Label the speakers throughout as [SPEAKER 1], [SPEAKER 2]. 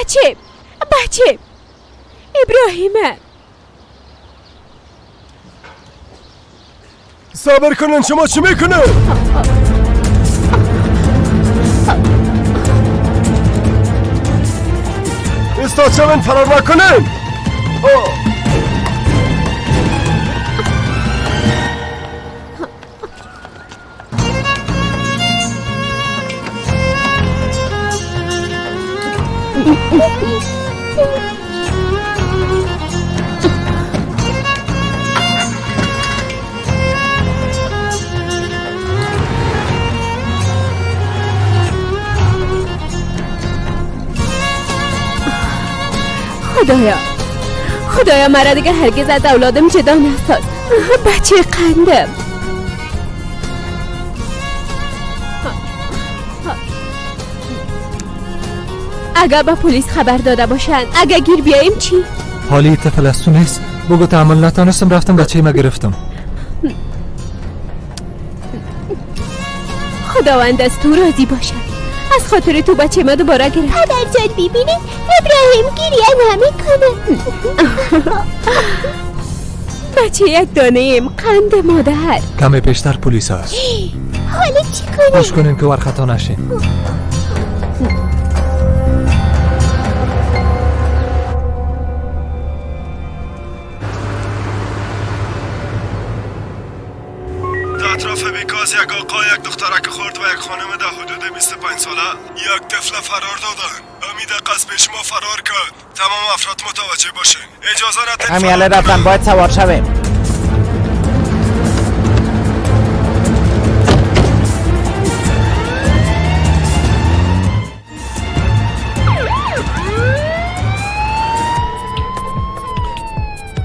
[SPEAKER 1] بچه بچه ابراهیم،
[SPEAKER 2] صبر کنن، شما چی میکنه؟ استاد شون فرار نکنن.
[SPEAKER 1] خدایا خدایا مرا دیگه هرگز از اولادم جدا نساز. بچه قندم. اگر با پلیس خبر داده باشند، اگر گیر بیاییم چی؟
[SPEAKER 3] حالی طفل از تو نیست. بگو تحمل نتانستم، رفتم بچه ما گرفتم.
[SPEAKER 1] خداوند از تو راضی باشد. از خاطر تو بچه ما دوباره گرفت.
[SPEAKER 4] پدر جان ببینید ابراهیم گریه نمیکنه.
[SPEAKER 1] بچه یک دانه ایم، قند مادر.
[SPEAKER 3] کمی پیشتر پلیس هست.
[SPEAKER 4] حالا چی کنیم؟
[SPEAKER 3] خوش کنیم که ور خطا نشیم.
[SPEAKER 2] اطراف بیکاز یک آقا، یک دخترک خرد و یک خانم در حدود 25 ساله یک طفل فرار دادن. امید قصد پیش ما فرار کرد. تمام افراد متوجه باشین، اجازه ندید.
[SPEAKER 5] همین الان رفتن، باید سوار شویم.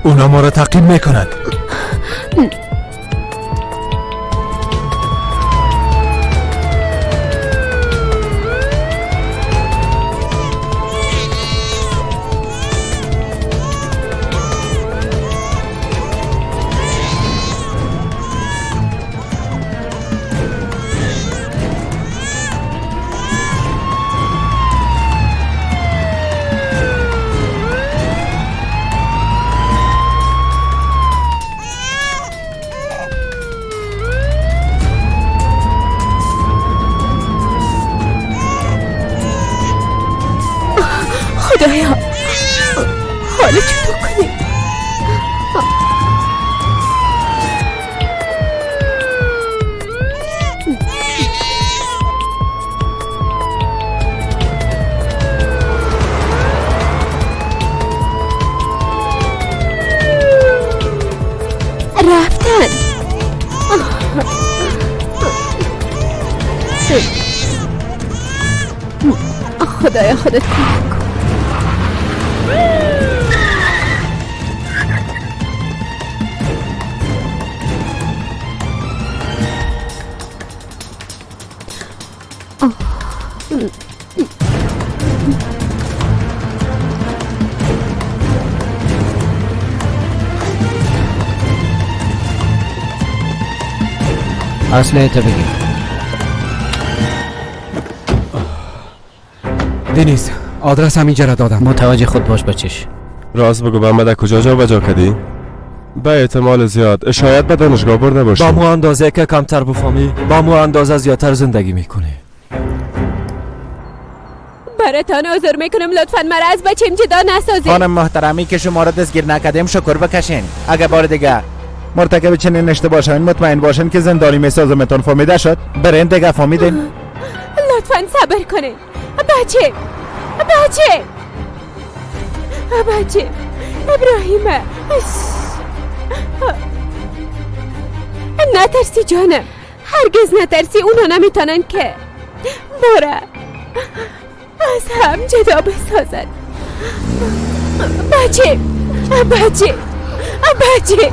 [SPEAKER 3] اونا ما را تعقیب میکنند.
[SPEAKER 1] خدایا حالا چطور کنیم؟ رفتن. خدایا خودت کمک کن.
[SPEAKER 5] اصل تو بگیر.
[SPEAKER 6] دنیز، آدرس همینجا را دادم.
[SPEAKER 5] متوجه خود باش بچش.
[SPEAKER 2] راست بگو به من کجا جا بجا کردی؟ به احتمال زیاد شاید به دانشگاه برده باشی.
[SPEAKER 3] با مو اندازه که کمتر بفهمی، با مو اندازه زیادتر زندگی میکنی.
[SPEAKER 1] براتان عذر میکنم، لطفا مرا از بچیم جدا نسازید.
[SPEAKER 5] خانم محترمی که شما را دستگیر نکردیم شکر بکشین. اگه بار دیگه مرتکب چنین اشتباه شوین مطمئن باشین که زندانی میسازمتون. فهمیده شد؟ برین دیگه، فهمیدین؟
[SPEAKER 1] لطفا صبر کنین. بچه بچه بچه ابراهیم، نترسی جانم، هرگز نترسی. اونا نمیتونن که مارا از هم جدا بسازن. بچه بچه بچه.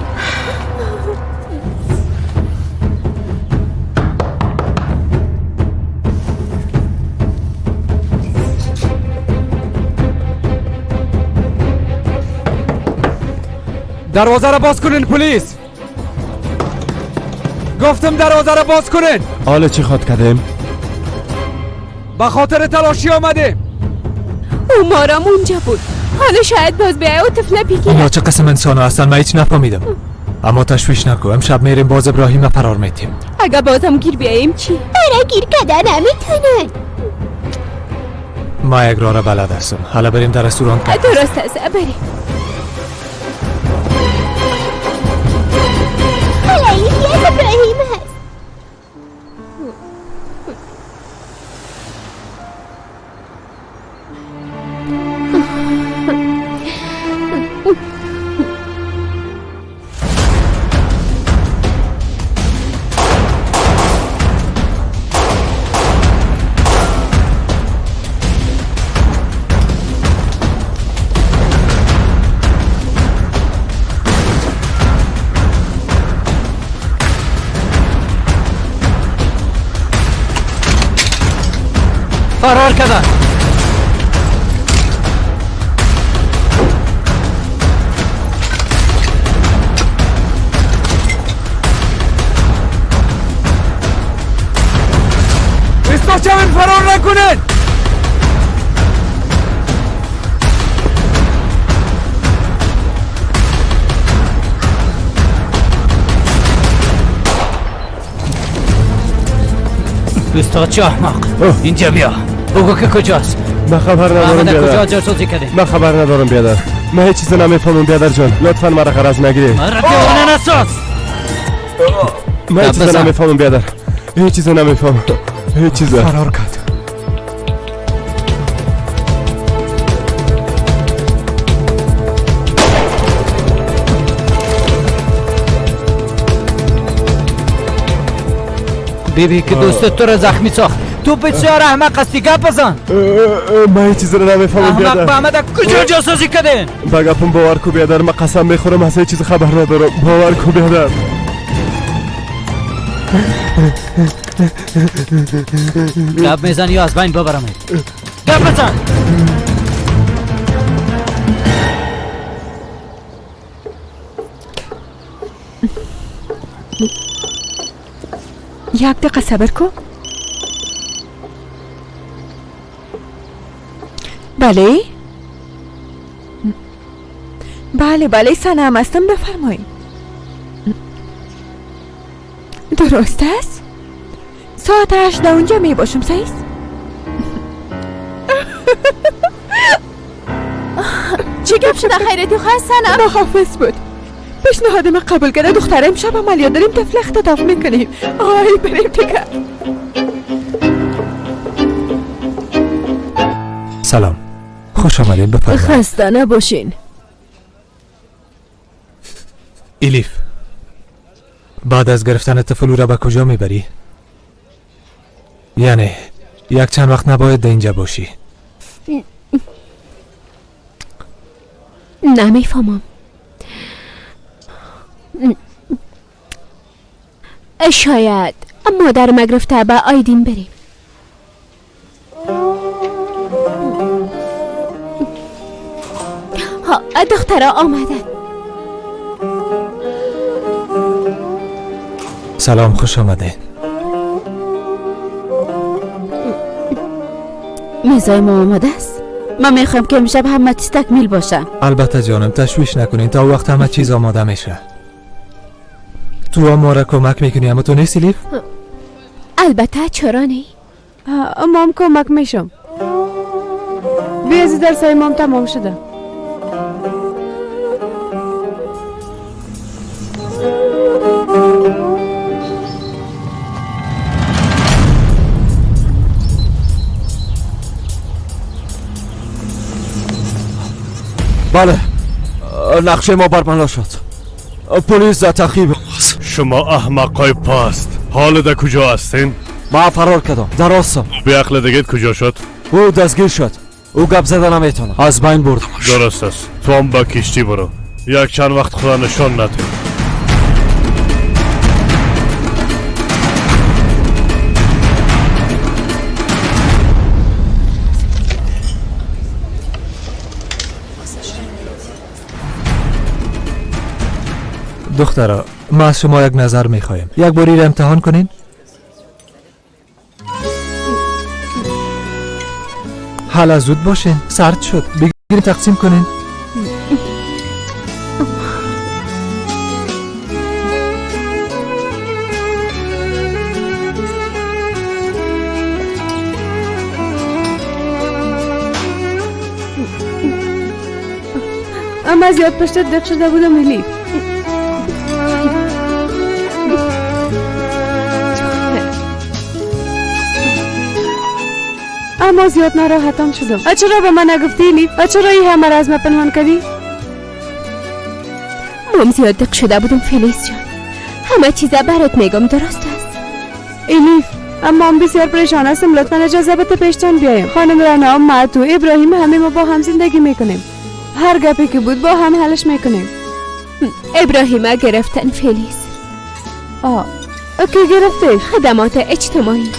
[SPEAKER 6] دروازه را باز کنین پلیس. گفتم دروازه را باز کنین.
[SPEAKER 2] حالا چی خواد کردیم؟
[SPEAKER 6] به خاطر تلاشی آمدیم.
[SPEAKER 1] او مارام اونجا بود. حالا شاید باز بیایه و طفله بگیره.
[SPEAKER 3] اونا چه قسم انسان هستن؟ من هیچ نفهمیدم. اما تشویش نکو، امشب میریم باز ابراهیم فرار میتیم.
[SPEAKER 1] اگه بازم گیر بیاییم چی؟
[SPEAKER 4] برای گیر کردن نمیتونن.
[SPEAKER 3] ما یک راه را بلد هستم. حالا بریم در رستوران.
[SPEAKER 1] درست است، بریم.
[SPEAKER 4] حالا این یک ابراهیم هست.
[SPEAKER 7] فرار کردن.
[SPEAKER 6] استاد چمن فرار نکنن.
[SPEAKER 7] استاد چه احمق، اینجا بیا بگو که کجاست.
[SPEAKER 2] من خبر ندارم بیادر.
[SPEAKER 7] کجا جاسوسی کردی؟
[SPEAKER 2] من خبر ندارم بیادر. من هیچ چیز نمیفهمم بیادر جان. لطفا مرا غرض نگیری.
[SPEAKER 7] مرا دیوانه نساز.
[SPEAKER 2] من هیچ چیز نمیفهمم بیادر. هیچ چیز نمیفهمم. هیچ چیز.
[SPEAKER 3] فرار کرد.
[SPEAKER 7] بیبی که دوست تو را زخمی ساخت. تو بسیار احمق هستی، گپ بزن.
[SPEAKER 2] من هیچ چیز را نمیفهمم بیادر.
[SPEAKER 7] احمق به احمد کجا جاسوسی کردین؟
[SPEAKER 2] با گپم باور کو بیادر، من قسم میخورم از هیچ چیز خبر ندارم. باور کو بیادر.
[SPEAKER 7] گپ میزنی یا از بین ببرمت؟ گپ بزن.
[SPEAKER 1] یک دقیقه صبر کو. بله بله بله، سنم هستم، بفرمایید. درست است؟ ساعت 8 در اونجا می باشم. صحیح؟
[SPEAKER 4] چی گپ شده خیرتی خواست سنم؟
[SPEAKER 1] محافظ بود. پیشنهاد ما قبول کرده. دختر امشب عملیات داریم، طفل اختطاف میکنیم. آی بریم دیگه.
[SPEAKER 3] سلام، خوش آمدین، بفرمایید.
[SPEAKER 1] خسته نباشین.
[SPEAKER 3] ایلیف، بعد از گرفتن طفل را به کجا میبری؟ یعنی یک چند وقت نباید در اینجا باشی.
[SPEAKER 1] نمیفهمم. شاید مادرم گرفته به آیدین بریم. ها، دخترها آمدن.
[SPEAKER 3] سلام، خوش آمده.
[SPEAKER 4] میزای ما آماده است. ما میخوام که امشب همه چیز تکمیل باشه.
[SPEAKER 3] البته جانم، تشویش نکنین، تا وقت همه چیز آماده میشه. تو هم ما را کمک میکنی، اما تو نیستی لیف؟
[SPEAKER 1] البته، چرا نه؟
[SPEAKER 8] مام کمک میشم. بیازی درسای مام تمام شده.
[SPEAKER 6] بله، نقشه ما برملا شد. پلیس در تعقیب.
[SPEAKER 9] شما احمقای پاست، حال در کجا هستین؟
[SPEAKER 6] ما فرار کردم، در راستم.
[SPEAKER 9] بی عقل دیگه کجا شد؟
[SPEAKER 6] او دستگیر شد. او گپ زده نمیتونه، از بین بردم.
[SPEAKER 9] درست است، تو هم با کشتی برو. یک چند وقت خدا نشان نده.
[SPEAKER 3] دخترا، ما از شما یک نظر میخواهیم. یک باری را امتحان کنین. حالا زود باشین، سرد شد. بگیرین تقسیم کنین.
[SPEAKER 8] اما زیاد پشت دق شده بودم الیف. اما زیاد ناراحتم شدم. چرا به من نگفتی الیف؟ چرا این همه را از من پنهان کردی؟
[SPEAKER 1] مام زیاد دق شده بودم فلیس جان. همه چیزا برات میگم، درست است؟
[SPEAKER 8] الیف اما من بسیار پریشان هستم. لطفا اجازه بده پیشتان بیایم. خانم رنا، ما، تو، ابراهیم، همه ما با هم زندگی میکنیم. هر گپی که بود با هم حلش میکنیم.
[SPEAKER 1] ابراهیم گرفتن فلیس.
[SPEAKER 8] کی گرفتش؟
[SPEAKER 1] خدمات اجتماعی.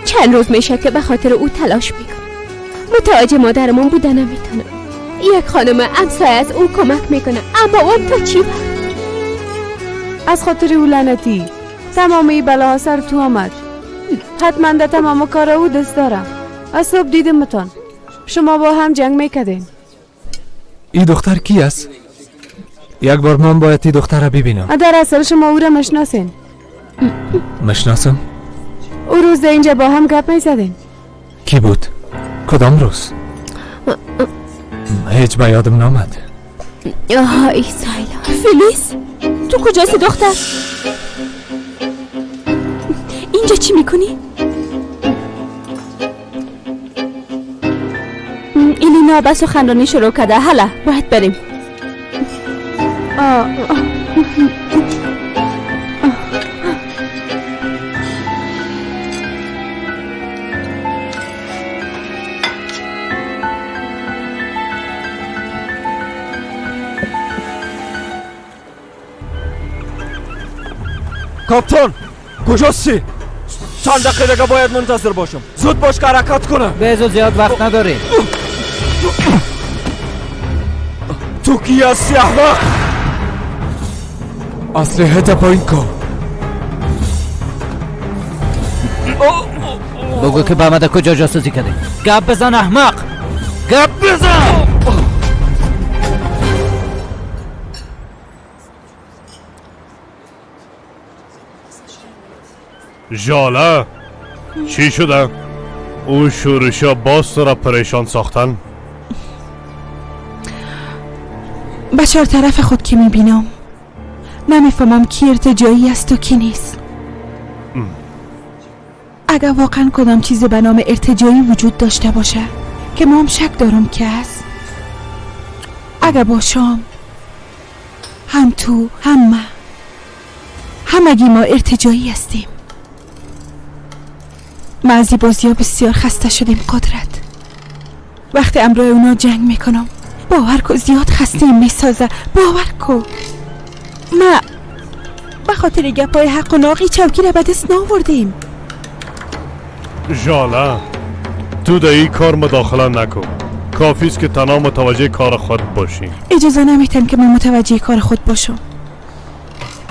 [SPEAKER 1] چند روز میشه که به خاطر او تلاش میکنم. متوجه مادرمون بوده نمیتونم. یک خانم همسایه از او کمک میکنه، اما اون تا چی وقت؟
[SPEAKER 8] از خاطر او لعنتی تمام این بلاها سر تو آمد. حتما در تمام کار او دست دارم. از صبح دیدمتان شما با هم جنگ میکردین.
[SPEAKER 3] این دختر کی است؟ یک بار من باید این دختر را ببینم.
[SPEAKER 8] در اصل شما او را مشناسین.
[SPEAKER 3] مشناسم؟
[SPEAKER 8] او روز در اینجا با هم گپ میزدین.
[SPEAKER 3] کی بود؟ کدام روز؟ هیچ به یادم نامد.
[SPEAKER 1] آه ای سایلا. فلیس تو کجاست دختر؟ اینجا چی میکنی؟ ایلینا به سخنرانی شروع کرده. حالا باید بریم.
[SPEAKER 6] کاپتان کجاستی؟ چند دقیقه دیگه باید منتظر باشم. زود باش که حرکت کنه.
[SPEAKER 7] به زیاد وقت نداری.
[SPEAKER 6] تو کی هستی احمق؟
[SPEAKER 3] اسلحه تا پایین کن.
[SPEAKER 7] بگو که به من کجا جاسوسی کردی. گپ بزن احمق، گپ بزن.
[SPEAKER 9] ژاله چی شده؟ اون شورشا باز تو را پریشان ساختن؟
[SPEAKER 10] به چهار طرف خود که میبینم نمیفهمم کی ارتجاعی است و کی نیست. اگر واقعا کدام چیز به نام ارتجاعی وجود داشته باشه که ما هم شک دارم که هست، اگر باشم هم تو هم من همگی ما ارتجاعی هستیم. ما از این بازی ها بسیار خسته شدیم قدرت. وقتی امرای اونا جنگ میکنم باور کو زیاد خسته میسازه. باور کو ما به خاطر گپای حق و ناقی چوکی را به دست نآوردیم.
[SPEAKER 9] ژاله تو در این کار مداخله نکن. کافی است که تنها متوجه کار خود باشی.
[SPEAKER 10] اجازه نمیتم که من متوجه کار خود باشم.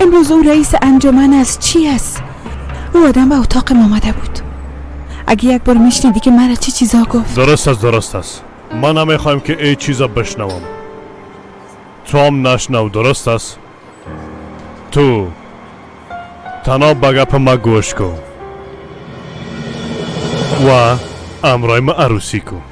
[SPEAKER 10] امروز او رئیس انجمن از چی است؟ او آدم به اتاق ما آمده بود. اگه یک بار میشنیدی که مرا چه چیزا گفت.
[SPEAKER 9] درست است، درست است. من نمیخوایم که ای چیزا بشنوم. تو هم نشنو، درست است؟ تو تنها به گپ ما گوش کن و امرای ما عروسی کن.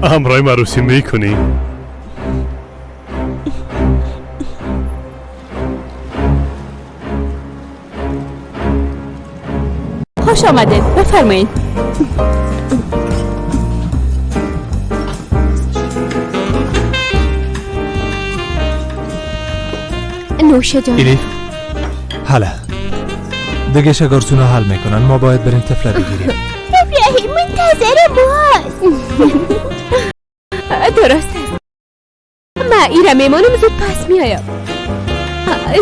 [SPEAKER 9] همراه عروسی میکنی؟
[SPEAKER 4] خوش آمدید، بفرمایید.
[SPEAKER 1] نوش جان.
[SPEAKER 3] ایلی حالا دیگه شگارتون حل میکنن. ما باید بریم طفله بگیریم.
[SPEAKER 1] ابراهیم منتظر ماست. درست است. ما ایره میمانم، زود پس میایم.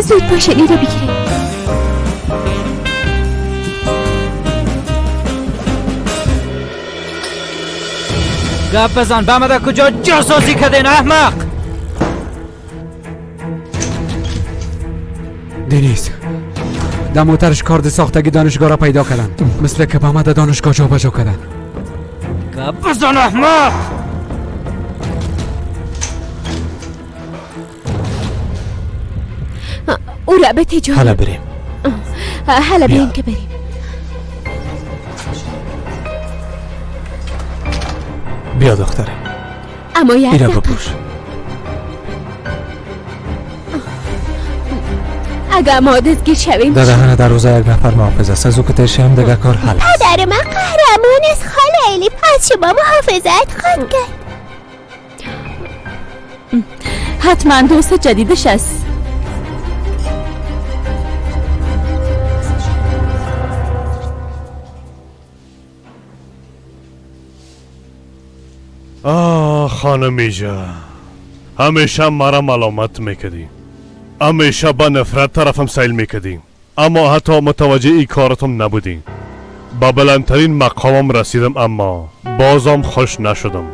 [SPEAKER 1] زود باشین ایره بگیریم.
[SPEAKER 7] گپ بزن به مده کجا جاسوسی کردین احمق؟
[SPEAKER 11] دنیز در موترش کارد ساختگی دانشگاه را پیدا کردن، مثل که به مده دانشگاه جابجا کردن.
[SPEAKER 7] گپ بزن احمق.
[SPEAKER 1] او را به تجارت.
[SPEAKER 3] حالا بریم.
[SPEAKER 1] حالا بریم که بریم.
[SPEAKER 3] بیا دختره.
[SPEAKER 1] اما یک
[SPEAKER 3] ایرا بپوش.
[SPEAKER 1] اگر ما دستگیر شویم
[SPEAKER 3] در دهن دروازه یک نفر محافظ است، از او که ترشیم دیگه کار حل است.
[SPEAKER 1] پدر من قهرمان است خاله الیف، از شما محافظت خواهد کرد.
[SPEAKER 4] حتما دوست جدیدش است.
[SPEAKER 9] آه خانم ایجا، همیشه مرا ملامت میکردی، همیشه با نفرت طرفم سیل میکردی، اما حتی متوجه ای کارتم نبودی. با بلندترین مقامم رسیدم اما بازم خوش نشدم.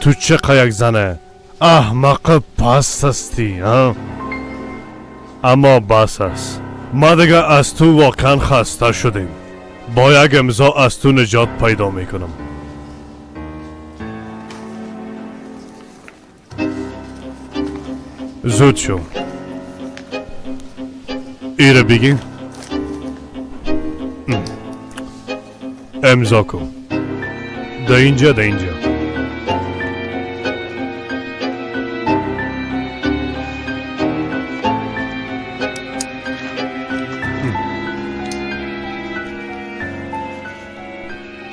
[SPEAKER 9] تو چقدر یک زنه احمق پست هستی ها؟ اما بس است، ما دیگه از تو واقعا خسته شدیم. با یک امضا از تو نجات پیدا میکنم. زود شو ایره بگی امضا کن. ده اینجا ده اینجا.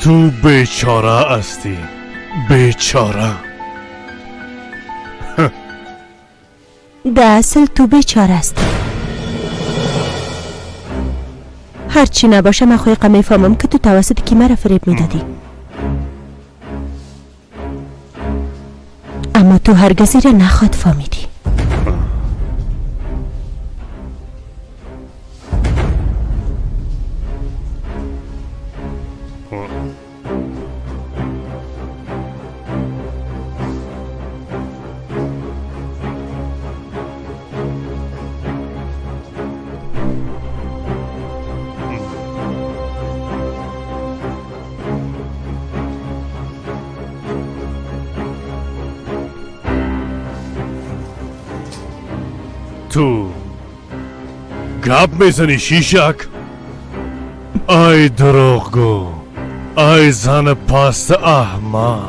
[SPEAKER 9] تو بیچاره هستی، بیچاره.
[SPEAKER 12] در اصل تو بیچاره هستی. هرچی نباشه من خواهی میفهمم که تو توسط کی مرا فریب میدادی، اما تو هرگزی را نخواد فهمیدی.
[SPEAKER 9] تو گپ میزنی شیشک؟ ای دروغگو، ای زن پست احمق.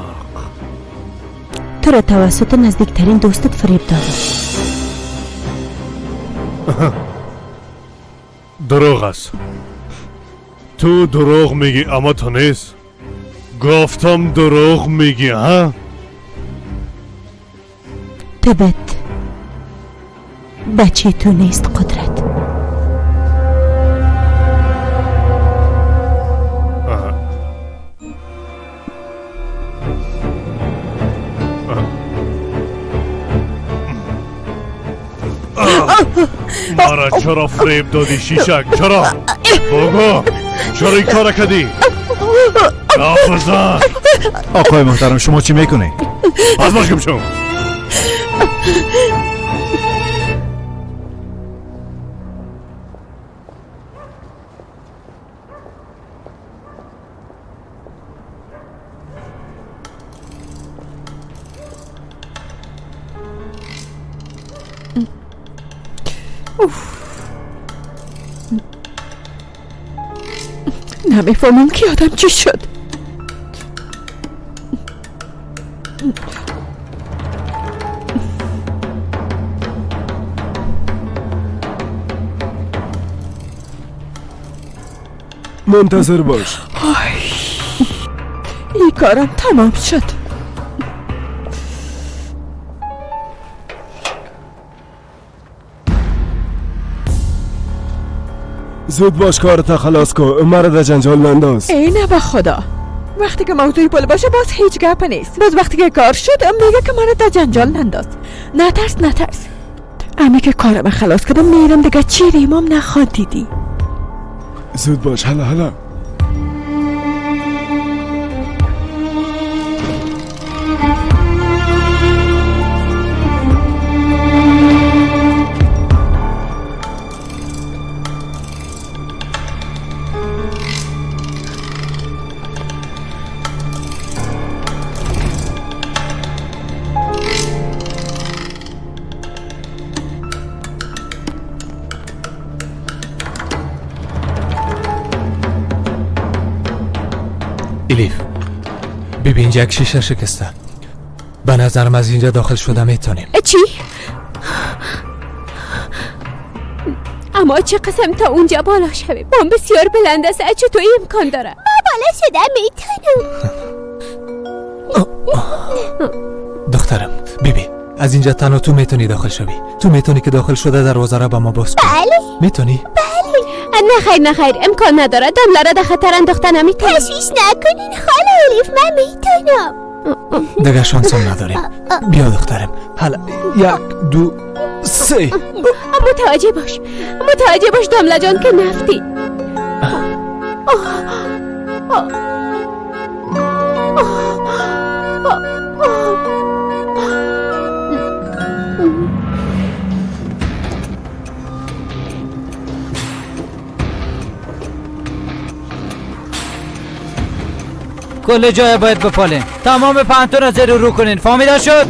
[SPEAKER 12] تو را توسط نزدیکترین دوستت فریب دادم.
[SPEAKER 9] دروغ است. تو دروغ میگی اما تو نیست. گفتم دروغ میگی ها؟
[SPEAKER 12] تبت بچه تو نیست قدرت.
[SPEAKER 9] مرا چرا فریب دادی شیشک؟ چرا؟ بگو چرا این کار کردی؟ بزن.
[SPEAKER 5] آقای محترم شما چی میکنی؟
[SPEAKER 9] از باش گم شو.
[SPEAKER 10] نمیفهمم که آدم چی شد.
[SPEAKER 2] منتظر باش.
[SPEAKER 10] این کارم تمام شد.
[SPEAKER 2] زود باش کارت خلاص کن، مرا در جنجال ننداز.
[SPEAKER 10] ای نه به خدا، وقتی که موضوع پول باشه باز هیچ گپ نیست. باز وقتی که کار شد میگه که مرا در جنجال ننداز. نترس نترس، امی که کارم خلاص کردم میرم دیگه، چی ریمام نخواد دیدی.
[SPEAKER 2] زود باش، هلا هلا.
[SPEAKER 3] الیف ببین یک شیشه شکسته. به نظرم از اینجا داخل شده میتونیم.
[SPEAKER 1] چی؟ اما چه قسم تا اونجا بالا شویم؟ بام بسیار بلند است. چطور امکان داره؟
[SPEAKER 13] ما بالا شده میتونم.
[SPEAKER 3] دخترم بیبی از اینجا تنها تو میتونی داخل شوی. تو میتونی که داخل شده دروازه را به ما باز کنی.
[SPEAKER 13] بله
[SPEAKER 3] میتونی؟
[SPEAKER 13] بله.
[SPEAKER 1] نه خیر نه خیر، امکان نداره. دامله را در خطر انداخته نمیتونم.
[SPEAKER 13] تشویش نکنین خاله الیف، من میتونم.
[SPEAKER 3] دیگه شانس هم نداریم. بیا دخترم. حالا 1 2 3.
[SPEAKER 1] متوجه باش، متوجه باش دامله جان که نفتی.
[SPEAKER 7] کل جای باید بپالین. تمام پانتون را زیر رو کنین. فهمیده شد؟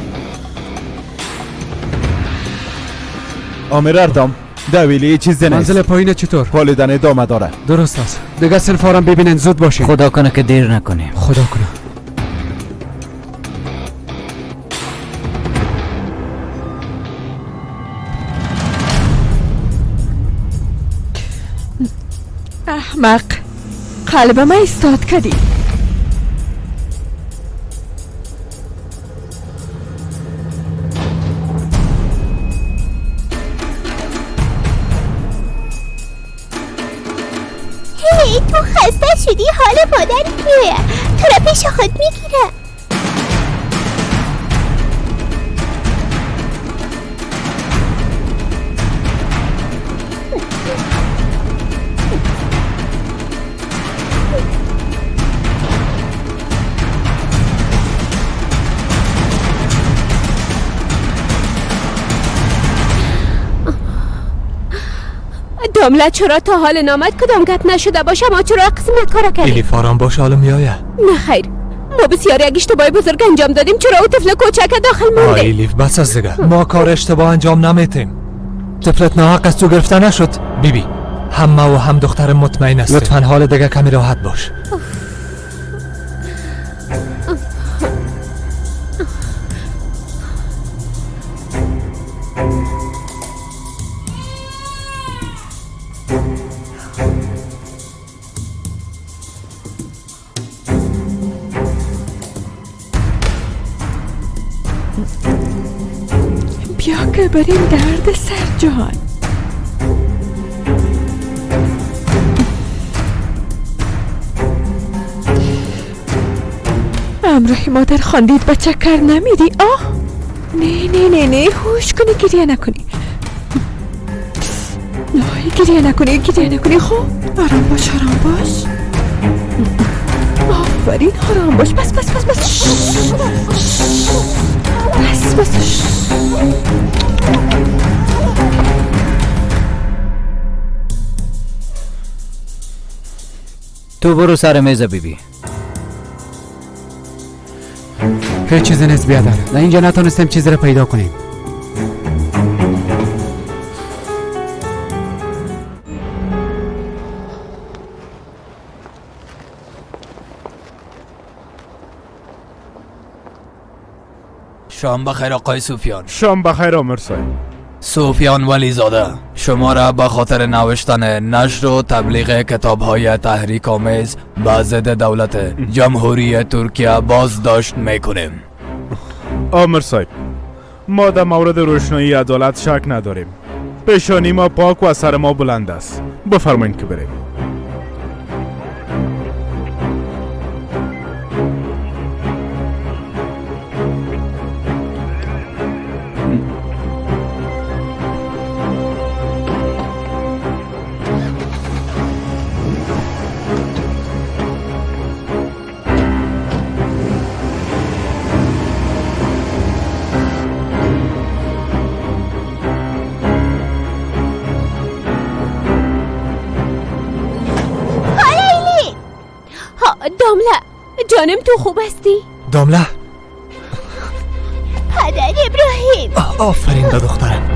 [SPEAKER 5] آمیر اردام دویلی چیزی نیست.
[SPEAKER 11] منزل پایین چطور؟
[SPEAKER 5] پالیدن ادامه داره.
[SPEAKER 11] درست است. دیگه صنفارم ببینن، زود باشین.
[SPEAKER 7] خدا کنه که دیر نکنیم.
[SPEAKER 11] خدا کنه.
[SPEAKER 10] احمق، قلب ما ایستاد کردی.
[SPEAKER 13] هی تو خسته شدی، حال مادرت میآید، تو را پیش خود میگیره.
[SPEAKER 1] دامله چرا تا حال نامد؟ کدام گپ نشده باشه؟ ما چرا قسمت کارا کردیم؟
[SPEAKER 3] الیف آرام باش، حالا میایه.
[SPEAKER 1] نه خیر، ما بسیار یک اشتباه بزرگ انجام دادیم. چرا او طفل کوچک داخل مونده؟
[SPEAKER 3] الیف بس از دیگه، ما کار اشتباه انجام نمیتیم. طفلت ناحق از تو گرفته نشد. بیبی هم ما و هم دختر مطمئن است. لطفا حال دیگه کمی راحت باش.
[SPEAKER 10] بیا که بریم درد سر جان. امراه مادر خواندید بچه کر نمیدی؟ آه نه نه نه نه، هوش کنی، گریه نکنی. نه گریه نکنی، گریه نکنی. خب آرام باش، آرام باش. آفرین، آرام باش. بس بس بس بس بس بس.
[SPEAKER 7] تو برو سر میز بیبی.
[SPEAKER 11] هیچ چیزی نیست بیادر. در اینجا نتونستیم چیزی را پیدا کنیم.
[SPEAKER 14] شام بخیر آقای سفیان.
[SPEAKER 5] شام بخیر آمر صاحب.
[SPEAKER 14] سفیان ولی زاده، شما را به خاطر نوشتن نشر و تبلیغ کتاب‌های تحریک آمیز به ضد دولت جمهوری ترکیه بازداشت میکنیم.
[SPEAKER 5] آمر صاحب، ما در مورد روشنایی عدالت شک نداریم. پیشانی ما پاک و سر ما بلند است. بفرمایید که بریم.
[SPEAKER 1] دامله جانم، تو خوب هستی؟
[SPEAKER 3] دامله
[SPEAKER 13] پدر ابراهیم.
[SPEAKER 3] آفرین به دخترم.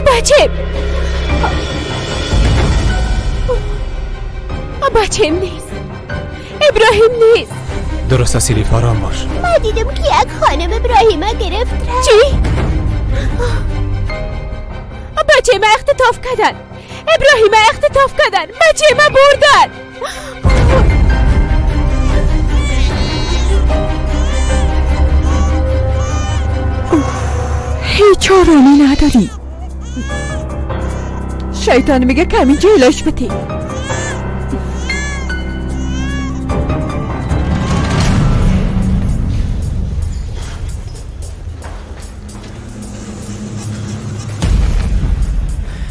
[SPEAKER 1] بچه بچه‌م نیست، ابراهیم نیست.
[SPEAKER 3] درست است الیف، آرام باش.
[SPEAKER 13] ما دیدم که یک خانم ابراهیم گرفت.
[SPEAKER 1] چی؟ بچه ما اختطاف کردن، ابراهیم اختطاف کردن، بچه ما بردن.
[SPEAKER 10] هیچ آرامی نداری. شیطان میگه کمی جلوش بده.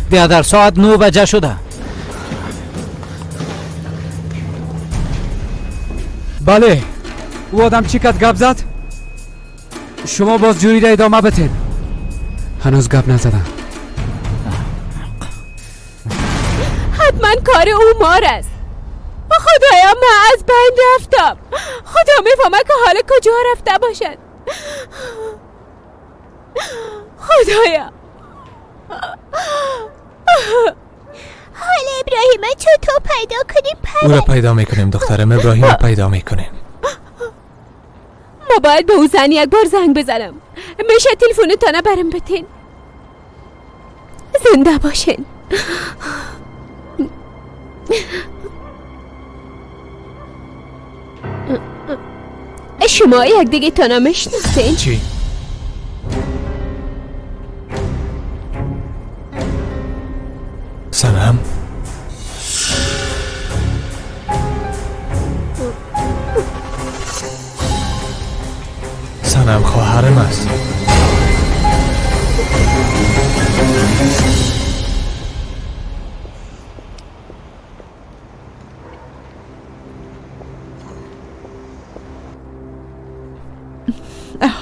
[SPEAKER 7] بیادر ساعت 9 بجه شده.
[SPEAKER 11] بله، او آدم چی کد گپ زد؟ شما بازجویی را ادامه بتین. هنوز گپ نزدم.
[SPEAKER 1] حتما کار او مار است. خدایا من از بین رفتم. خدا میفهمه که حال کجا رفته باشد. خدایا
[SPEAKER 13] حال ابراهیم چطور پیدا کنیم؟
[SPEAKER 3] او را پیدا میکنیم دخترم، ابراهیم را پیدا میکنیم.
[SPEAKER 1] ما باید به او زن یک بار زنگ بزنم. میشه تلفن تانه برم بتین؟ زنده باشین. شما یک دیگه تانه میشناسین؟
[SPEAKER 3] چی؟ سنم؟ سنم خواهرم است.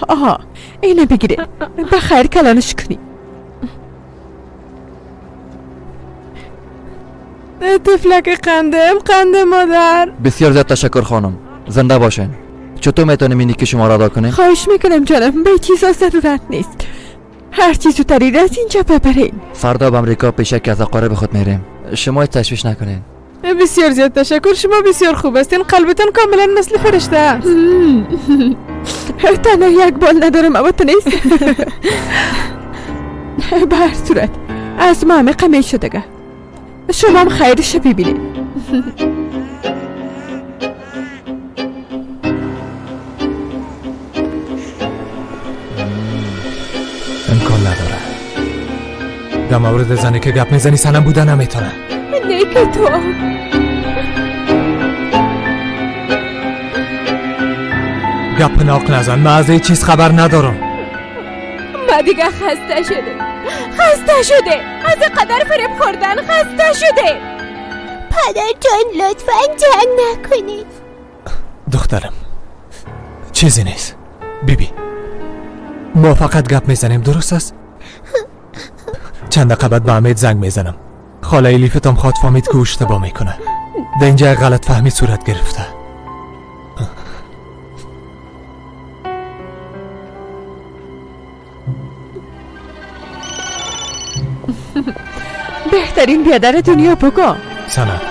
[SPEAKER 10] آها اینو بگیره، بخیر کلانش کنی. طفلک قندم، قند مادر.
[SPEAKER 15] بسیار زیاد تشکر خانم، زنده باشین. چطور میتونیم اینی که شما را ادا کنیم؟
[SPEAKER 10] خواهش میکنم جانم، به چیزا ضرورت نیست. هر چیز زودتری از اینجا ببرین.
[SPEAKER 15] فردا به امریکا پیش یکی از اقارب خود میریم. شما تشویش نکنین.
[SPEAKER 8] بسیار زیاد تشکر، شما بسیار خوب هستین، قلبتان کاملا مثل فرشته است.
[SPEAKER 10] تنها یک بال ندارم اما تو نیست. به هر صورت از ما همه قمه شده. شما هم خیرش ببینید.
[SPEAKER 3] امکان نداره. در مورد زنی که گپ میزنی سنم بوده نمیتونه.
[SPEAKER 1] نیک تو
[SPEAKER 3] گپ ناق نزن، من از هیچ چیز خبر ندارم.
[SPEAKER 1] ما دیگه خسته شده، خسته شده از قدر فریب خوردن، خسته شده.
[SPEAKER 13] پدر جان لطفا جنگ نکنید.
[SPEAKER 3] دخترم چیزی نیست بیبی، ما فقط گپ میزنیم، درست است؟ چند دقیقه بعد به امید زنگ میزنم. خاله الیفتم خواد فهمید که اشتباه میکنه. در اینجا غلط فهمی صورت گرفته.
[SPEAKER 10] بهترین بیادر دنیا بگو.
[SPEAKER 3] سنم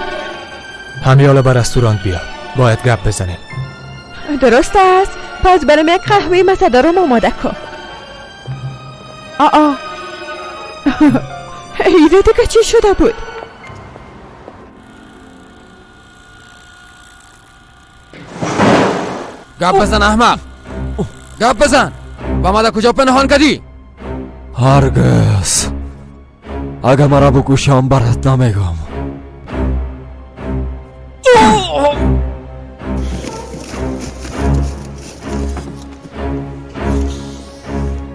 [SPEAKER 3] همیالا به رستوران بیا، باید گپ بزنیم.
[SPEAKER 10] درست است، پس برام یک قهوه مزه‌دارم آماده کن. آ ایده دیگه چی شده بود؟
[SPEAKER 14] گپ بزن احمق، گپ بزن. با ما در کجا پنهان کردی؟
[SPEAKER 6] هرگز. اگر مرا بکشم برات نمیگم.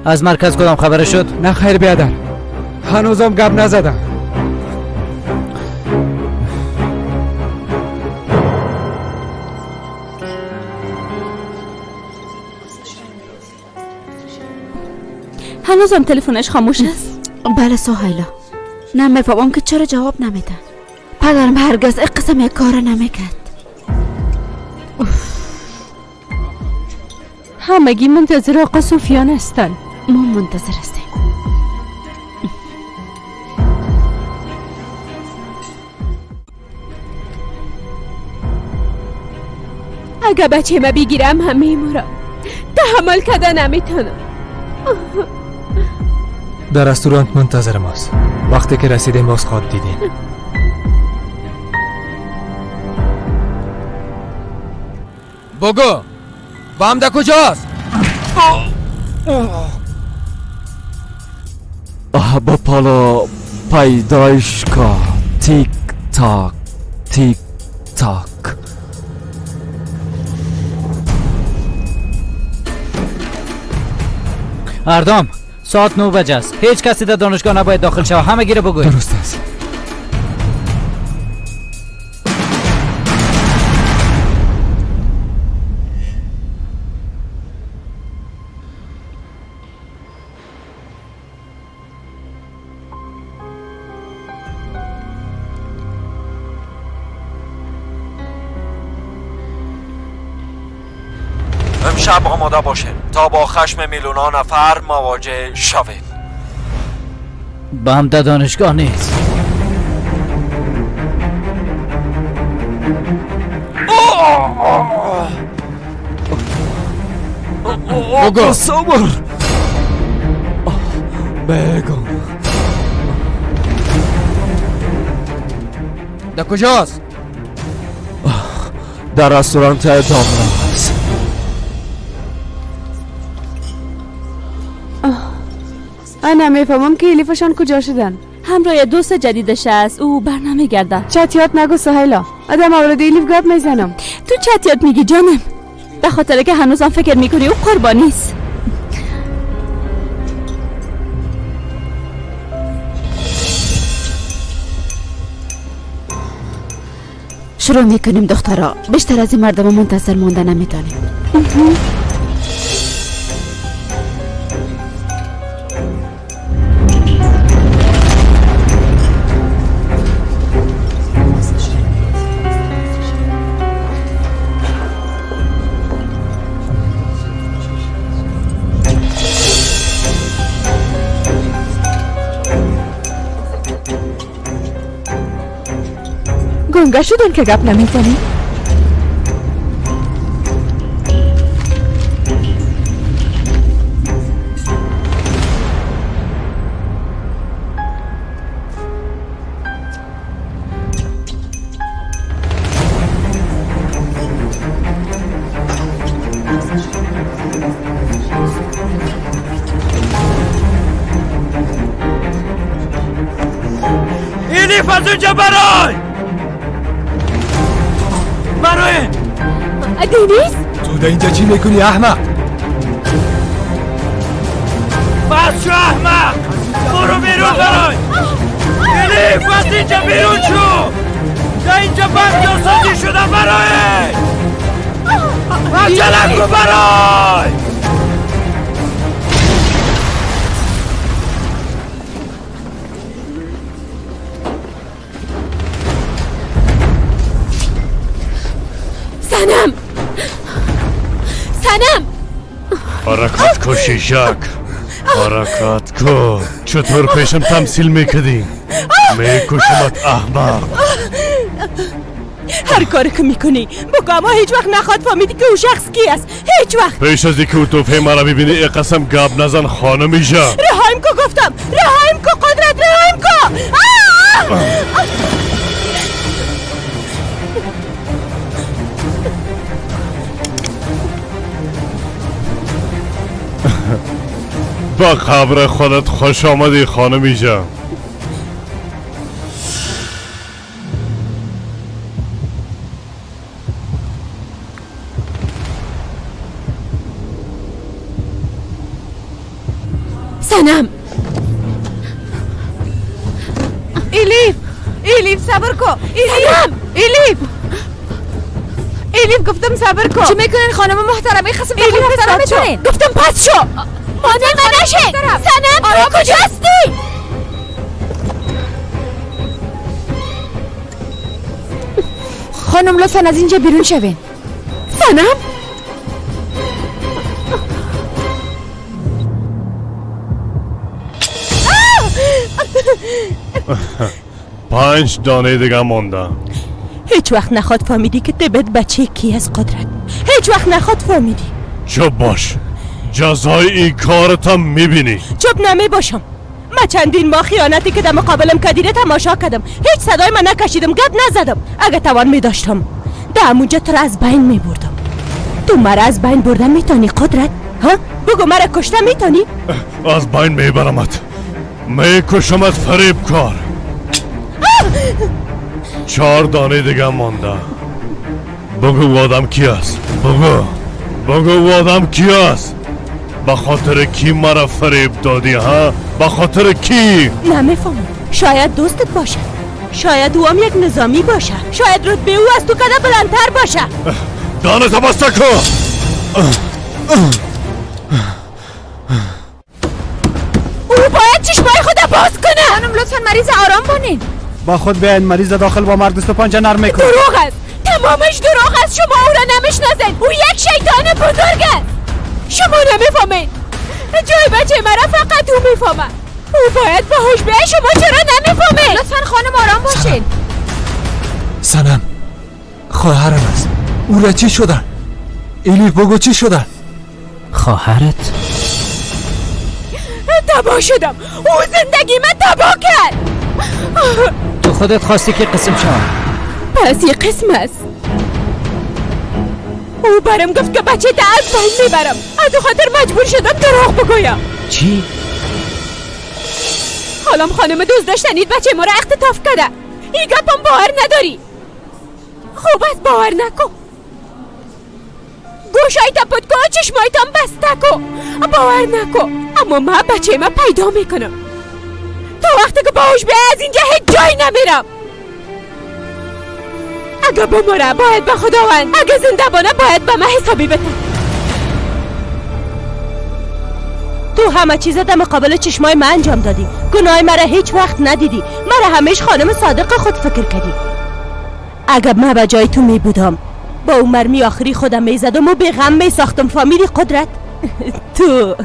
[SPEAKER 7] از مرکز کدام خبر شد؟
[SPEAKER 11] نه خیر بیادر، هنوزم گپ نزدم.
[SPEAKER 4] هنوزم تلفنش خاموش است؟ بله سهیلا، نمیفهمم که چرا جواب نمیده. پدرم هرگز این قسم یک کار نمیکرد.
[SPEAKER 12] همگی منتظر آقا سفیان هستن.
[SPEAKER 4] ما منتظر هستیم.
[SPEAKER 1] اگه بچه ما بگیرم هم میمورم، تحمل کده نمیتونم.
[SPEAKER 3] در رستوران منتظر ماست. وقتی که رسیدیم باز خواب دیدیم.
[SPEAKER 7] بگو بام در کجاست؟
[SPEAKER 6] با پالا پیدایش کا. تیک تاک تیک تاک.
[SPEAKER 7] اردام ساعت 9 بجه است. هیچ کسی در دانشگاه نباید داخل شود. همه گیره بگوید.
[SPEAKER 3] درست است.
[SPEAKER 6] امشب آماده باشین تا با خشم میلیون‌ها نفر مواجه شوید.
[SPEAKER 7] با هم در دانشگاه نیست.
[SPEAKER 6] بگو صبر بگو
[SPEAKER 7] در کجاست؟
[SPEAKER 6] در رستوران دامراز.
[SPEAKER 8] انا میفهمم که الیفشان کجا شدن.
[SPEAKER 4] همراه دوست جدیدش است. او برنامه گرده.
[SPEAKER 8] چتیات نگو سهیلا، آدم مورد الیف گپ میزنم.
[SPEAKER 4] تو چتیات میگی جانم، به خاطر که هنوزم فکر میکنی او قربانی است. شروع میکنیم دخترا، بیشتر از این مردم منتظر مونده نمیتونیم.
[SPEAKER 10] گنگه شدن که گپ نمیزنی؟
[SPEAKER 6] الیف از اونجا برای برای
[SPEAKER 1] دنیز؟
[SPEAKER 3] تو در اینجا چی میکنی احمق؟
[SPEAKER 6] بس شو احمق، برو بیرون برای الیف، از اینجا بیرون شو. در اینجا بند سازی شدم برای عجله کن برای.
[SPEAKER 1] سنم، سنم،
[SPEAKER 9] حرکت کو شیشک، حرکت کو. چطور پیشم تمثیل میکردی؟ میکشمت احمق.
[SPEAKER 10] هر کاری که میکنی بگو، اما هیچ وقت نخواد فهمیدی که او شخص کی است. هیچ وقت.
[SPEAKER 9] پیش از اینکه او توفه مرا ببینی ای قسم گاب نزن خانم جا.
[SPEAKER 10] رهایم کو گفتم، رهایم کو قدرت، رهایم کو.
[SPEAKER 9] با قبر خودت خوش آمدی خانم جان.
[SPEAKER 1] سنم،
[SPEAKER 8] الیف، الیف صبر کو. الیف، الیف، الیف گفتم صبر کو.
[SPEAKER 10] چی میکنین خانم محترمه؟ خسم
[SPEAKER 1] الیف پس شو. گفتم پس شو. مانع من نشه. سنم تو کجا هستی؟
[SPEAKER 10] خانم لطفا از اینجا بیرون شوین.
[SPEAKER 1] سنم،
[SPEAKER 9] پنج دانه دیگه مونده.
[SPEAKER 12] هیچ وقت نخواد فهمیدی که تبت بچه کی از قدرت. هیچ وقت نخواد فهمیدی.
[SPEAKER 9] چپ باش، جزای این کارتم میبینی.
[SPEAKER 12] چپ نمی باشم. من چندین ماه خیانتی که در مقابلم کدیره تماشا کردم، هیچ صدای من نکشیدم، گپ نزدم. اگه توان می داشتم در همونجا تو را از بین می بردم. تو مرا از بین بردن میتونی قدرت؟ ها؟ بگو مرا کشته میتونی؟
[SPEAKER 9] از بین میبرمت، میکشمت فریب کار. 4 دانه دیگه مانده. بگو آدم کی است؟ بگو آدم کی است؟ به خاطر کی مرا فریب دادی ها؟ به خاطر کی؟
[SPEAKER 12] نمیفهمم. شاید دوستت باشه، شاید او هم یک نظامی باشه، شاید رتبه او از تو کده بلندتر باشه.
[SPEAKER 9] دانه بسته کن.
[SPEAKER 12] او باید چشمای خود باز کنه.
[SPEAKER 4] خانم لطفا مریض آرام بانین.
[SPEAKER 11] با خود بیاین، مریض داخل با مرد 25 نرم میکنه.
[SPEAKER 1] دروغ است، تمامش دروغ است. شما او را نمیشناسین. او یک شیطان بزرگ است. شما نمیفهمین. جای بچه مرا فقط او میفهمه. او باید باهوش بیه. شما چرا نمیفهمین؟
[SPEAKER 4] لطفا خانم آرام باشین.
[SPEAKER 3] سنم خواهرم است. او را چی شده؟ الیف بگو چی شده؟
[SPEAKER 6] خواهرت؟
[SPEAKER 1] تباه شدم. او زندگی من تباه کرد.
[SPEAKER 6] تو خودت خواستی که قسم شود.
[SPEAKER 1] پس یه قسم است. او برم گفت که بچه تا از بین میبرم. از او خاطر مجبور شدم دروغ بگویم.
[SPEAKER 6] چی؟
[SPEAKER 1] حالم خانم دوست داشتنید بچه ما را اختطاف کرده. این گپم باور نداری. خوب است باور نکن. گوشای تا پت کن، چشمای تام بسته کن، باور نکن. اما من بچه ما پیدا میکنم. تا وقتی که باهوش بیای از اینجا هیچ جایی نمیرم. اگه بمره باید به خداوند، اگه زنده بانه باید به من حسابی بده.
[SPEAKER 12] تو همه چیز در مقابل چشمای من انجام دادی. گناه مرا هیچ وقت ندیدی. مرا همیش خانم صادق خود فکر کردی. اگه من به جای تو می بودم با اون مرمی آخری خودم می زدم و به غم می ساختم. فامیلی قدرت؟ تو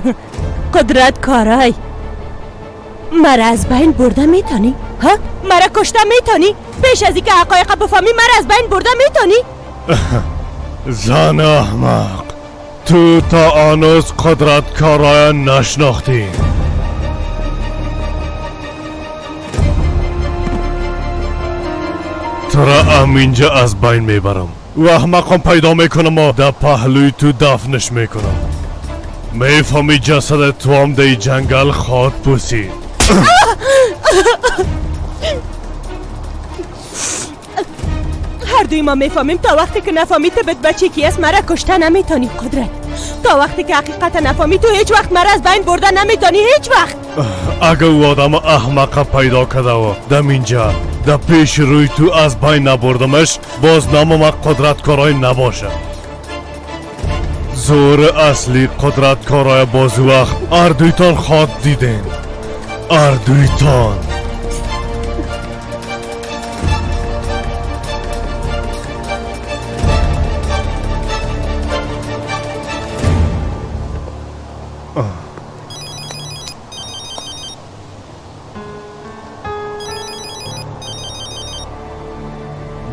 [SPEAKER 12] قدرت کارای مرا از بین برده میتونی؟ ها؟ مرا کشته میتونی؟ پیش از اینکه حقایق بفهمی مرا از بین برده میتونی؟
[SPEAKER 9] زن احمق، تو تا آنوز قدرت کارای نشناختی. تو را همینجا از بین میبرم و احمقم پیدا میکنم و در پهلوی تو دفنش میکنم. میفهمی جسد تو هم در جنگل خواد پوسید.
[SPEAKER 12] هر دوی ما میفهمیم تا وقتی که نفهمی تبت بچه کی است مرا کشته نمیتونی قدرت. تا وقتی که حقیقت نفهمی تو هیچ وقت مرا از بین برده نمیتونی، هیچ وقت.
[SPEAKER 9] اگه او آدم احمق پیدا کرده و دم اینجا در پیش روی تو از بین نبردمش، باز نام ما قدرت کارای نباشه. زور اصلی قدرت کارای باز وقت اردویتان خواد دیدین. اردویتان.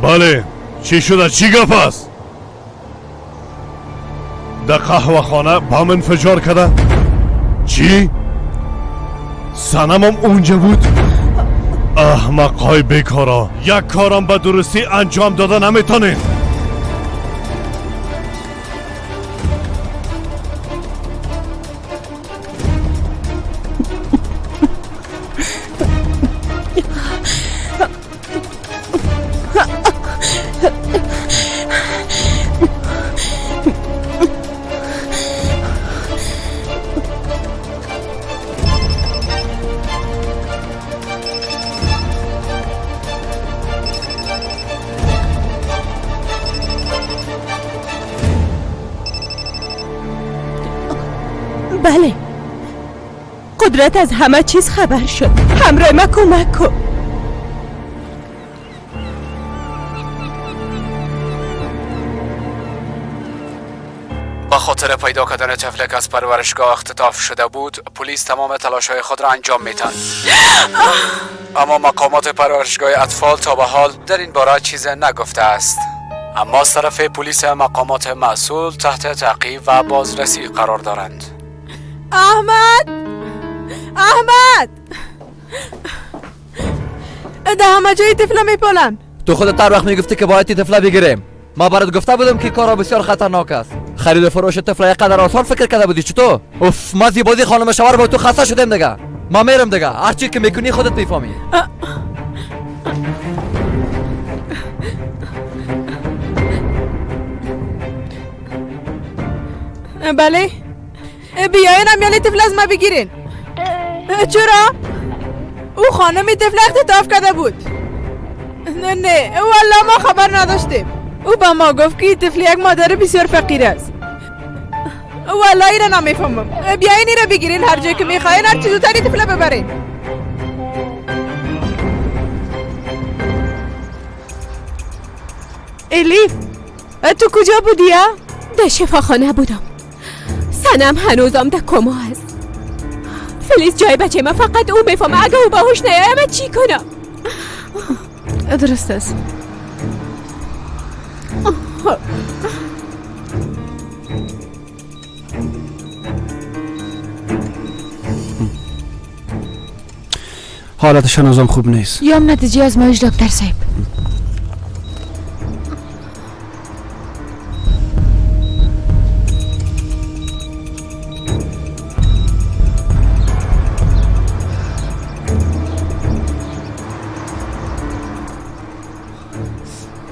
[SPEAKER 9] بله، چی شده؟ چی گپ است؟ در قهوه خانه بم انفجار کرده؟ چی؟ سنمم اونجا بود؟ احمق های بیکارا، یک کارم به درستی انجام داده نمیتونین.
[SPEAKER 12] بله، قدرت از همه چیز خبر شد. همراه ما کمک کن.
[SPEAKER 14] با
[SPEAKER 11] خاطر پیدا کردن طفل که از پرورشگاه اختطاف شده بود، پلیس تمام تلاش‌های خود را انجام می‌دهد. اما مقامات پرورشگاه اطفال تا به حال در این باره چیز نگفته است. اما از طرف پلیس مقامات مسئول تحت تعقیب و بازرسی قرار دارند.
[SPEAKER 10] احمد، احمد، ده همه جای طفل میپالن.
[SPEAKER 15] تو خودت هر وقت میگفتی که باید طفل بگیریم. ما برات گفته بودم که کارا بسیار خطرناک است. خرید و فروش طفل قدر آسان فکر کرده بودی چطور؟ اوف، ما زیبازی خانم شوهر با تو خسته شدیم دیگه. ما میرم دیگه، هر چی که میکنی خودت میفهمی.
[SPEAKER 10] بله، بیاین امیال طفل از ما بگیرین. چرا؟ او خانم طفل اختطاف کرده بود. نه نه والله ما خبر نداشتیم. او به ما گفت که طفل یک مادر بسیار فقیر است. والله ایره نمیفهمم. بیاین ایره بگیرین، هر جایی که میخواین، هر چیز زودتر طفل ببرین. الیف، تو کجا بودی؟
[SPEAKER 1] در شفاخانه بودم. سنم هنوزم در کما است. فلیز جای بچه من فقط او میفهمه. اگه او باهوش نیاید من چی کنم؟
[SPEAKER 8] درست است.
[SPEAKER 6] حالتش هنوزم خوب نیست.
[SPEAKER 4] یا نتیجه آزمایش دکتر صاحب.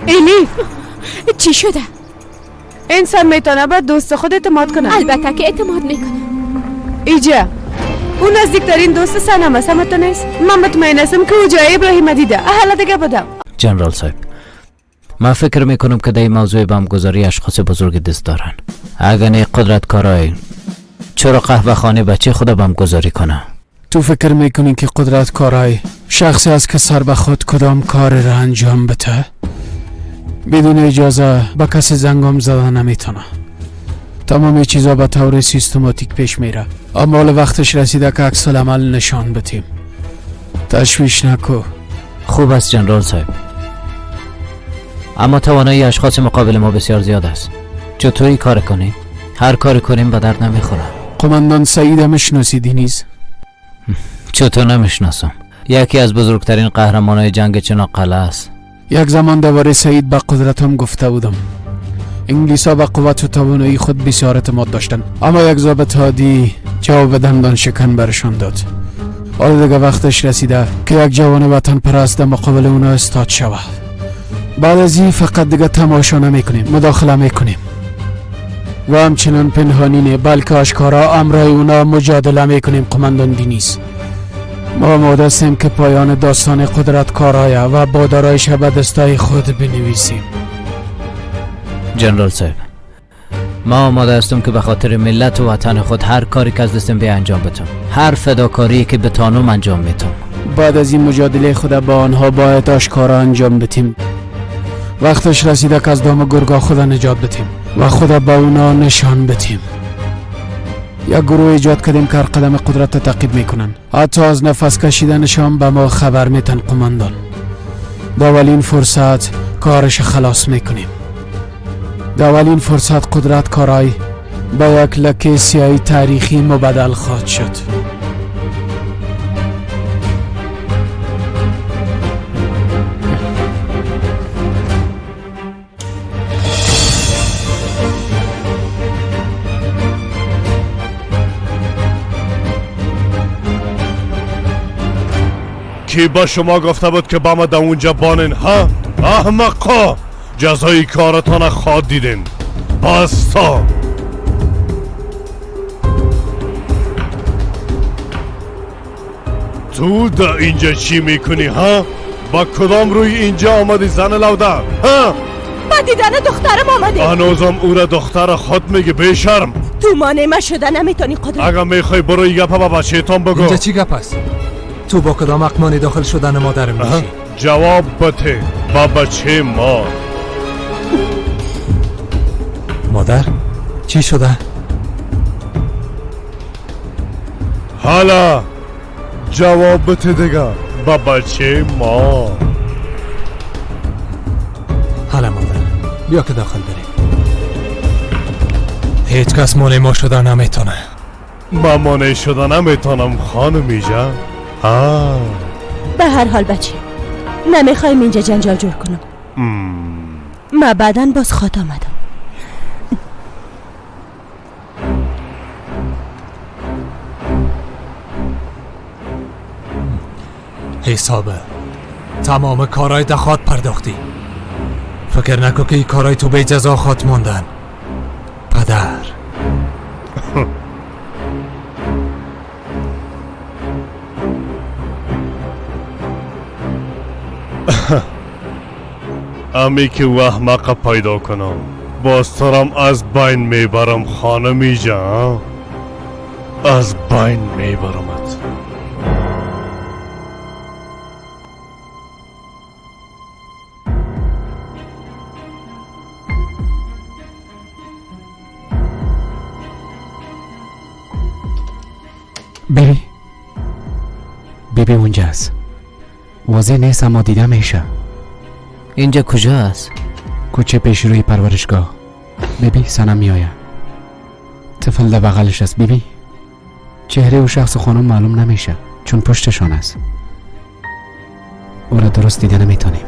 [SPEAKER 10] الیف،
[SPEAKER 1] چی شده؟
[SPEAKER 8] انسان میتونه به دوست خود اعتماد کنه.
[SPEAKER 1] البته که اعتماد میکنه.
[SPEAKER 8] ایجا او نزدیکترین دوست سنم است، همه نیست. من مطمئن هستم که او جای ابراهیم دیده. حالا دیگه بودم.
[SPEAKER 7] جنرال صاحب، من فکر میکنم که در این موضوع بمبگذاری اشخاص بزرگ دست دارن. اگر نه قدرت کارای چرا قهوه خانه بچه خود بمبگذاری کنه؟
[SPEAKER 6] تو فکر میکنی که قدرت کارای شخصی است که سر به خود کدام کار را انجام بده؟ بدون اجازه به کسی زنگم زده نمیتونه. تمام چیزا به طور سیستماتیک پیش میره. اما حالا وقتش رسیده که عکس العمل نشان بدیم. تشویش نکو.
[SPEAKER 7] خوب است جنرال صاحب، اما توانایی اشخاص مقابل ما بسیار زیاد است. چطوری کار کنیم؟ هر کار کنیم به درد نمیخوره.
[SPEAKER 6] قماندان سعید میشناسی دینیز؟
[SPEAKER 7] چطور نمیشناسم؟ یکی از بزرگترین قهرمانای جنگ چناقله است.
[SPEAKER 6] یک زمان دوباره سعید به قدرتم گفته بودم. انگلیس‌ها به قوت و توانایی خود بسیار اعتماد داشتند، اما یک ضابط عادی جواب دندان شکن برشان داد. حالا دیگه وقتش رسیده که یک جوان وطن پرست در مقابل اونا استاد شود. بعد از این فقط دیگه تماشا نمیکنیم، مداخله میکنیم و همچنان پنهانی نه بلکه آشکارا امرای اونا مجادله میکنیم. قماندان دینیز، ما آماده هستیم که پایان داستان قدرت کارایا و بادارایش به دستای خود بنویسیم.
[SPEAKER 7] جنرال صاحب، ما آماده هستم که به خاطر ملت و وطن خود هر کاری که از دستم به انجام بدم، هر فداکاری که بتانم انجام میتم.
[SPEAKER 6] بعد از این مجادله خود با آنها باید آشکارا انجام بدیم. وقتش رسیده که از دام گرگا خود نجات بدیم و خود با اونا نشان بدیم. یک گروه ایجاد کردیم که هر قدم قدرت تعقیب میکنن، حتی از نفس کشیدنشان به ما خبر میتن. قماندان، در اولین فرصت کارش خلاص میکنیم. در اولین فرصت قدرت کارای با یک لکه سیاهی تاریخی مبدل خواهد شد.
[SPEAKER 9] کی با شما گفته بود که با ما در اونجا بانین؟ ها احمقا، جزای کارتان خواد دیدین. بستا. تو در اینجا چی میکنی ها؟ با کدام روی اینجا آمدی زن لوده ها؟
[SPEAKER 12] با دیدن دخترم آمدی.
[SPEAKER 9] هنوزم او را دختر خود میگه بیشرم.
[SPEAKER 12] تو مانع ما شده نمیتونی قدرت.
[SPEAKER 9] اگه میخوای برو این گپه با بچه‌تان بگو.
[SPEAKER 3] اینجا چی گپ است؟ تو با کدام اقمانی داخل شدن مادرم میشی؟
[SPEAKER 9] جواب بده با بچه ما.
[SPEAKER 3] مادر؟ چی شده؟
[SPEAKER 9] حالا جواب بده دیگه با بچه ما.
[SPEAKER 3] حالا مادر بیا که داخل بریم. هیچ کس مانع ما شده نمیتونه.
[SPEAKER 9] ما مانع شده نمیتونم خانمی جان.
[SPEAKER 12] به هر حال بچه نمیخوایم اینجا جنجال جور کنم. ما بعدا باز خواد آمدم.
[SPEAKER 3] حسابه تمام کارهای دخواد پرداختی. فکر نکن که این کارهای تو به جزا خواد ماندن پدر.
[SPEAKER 9] امی که وحمق پیدا کنم باز ترم از بین میبرم خانمی جان، از بین میبرمت.
[SPEAKER 11] بیبی بیبی اونجاست. واضح نیست اما دیده میشه.
[SPEAKER 7] اینجا کجا است؟
[SPEAKER 11] کوچه پیش روی پرورشگاه. بیبی سنم میآید. طفل در بغلش است. بیبی چهره و شخص خانم معلوم نمیشه چون پشتشان است. او را درست دیده نمیتونیم.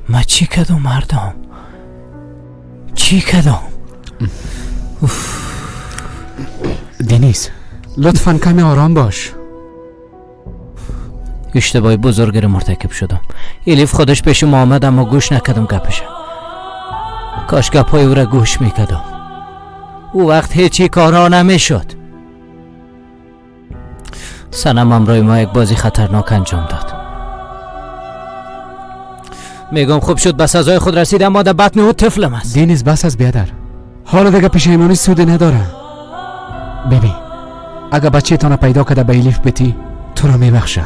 [SPEAKER 7] ما چی کردم مردم؟ چی کردم؟
[SPEAKER 11] دنیز لطفاً کمی آرام باش.
[SPEAKER 7] اشتباه بزرگ رو مرتکب شدم. الیف خودش پیش ما آمد اما گوش نکردم گپش. کاش گپای او را گوش میکردم. او وقت هیچی کارا نمیشد. سنم همراه ما یک بازی خطرناک انجام داد. میگم خوب شد به سزای خود رسید اما در بطن او طفلم است.
[SPEAKER 11] دینیز بس از بیادر. حالا دیگه پشیمانی سود نداره. ببین اگه بچه تانه پیدا کرده به الیف بتی تو را میبخشه.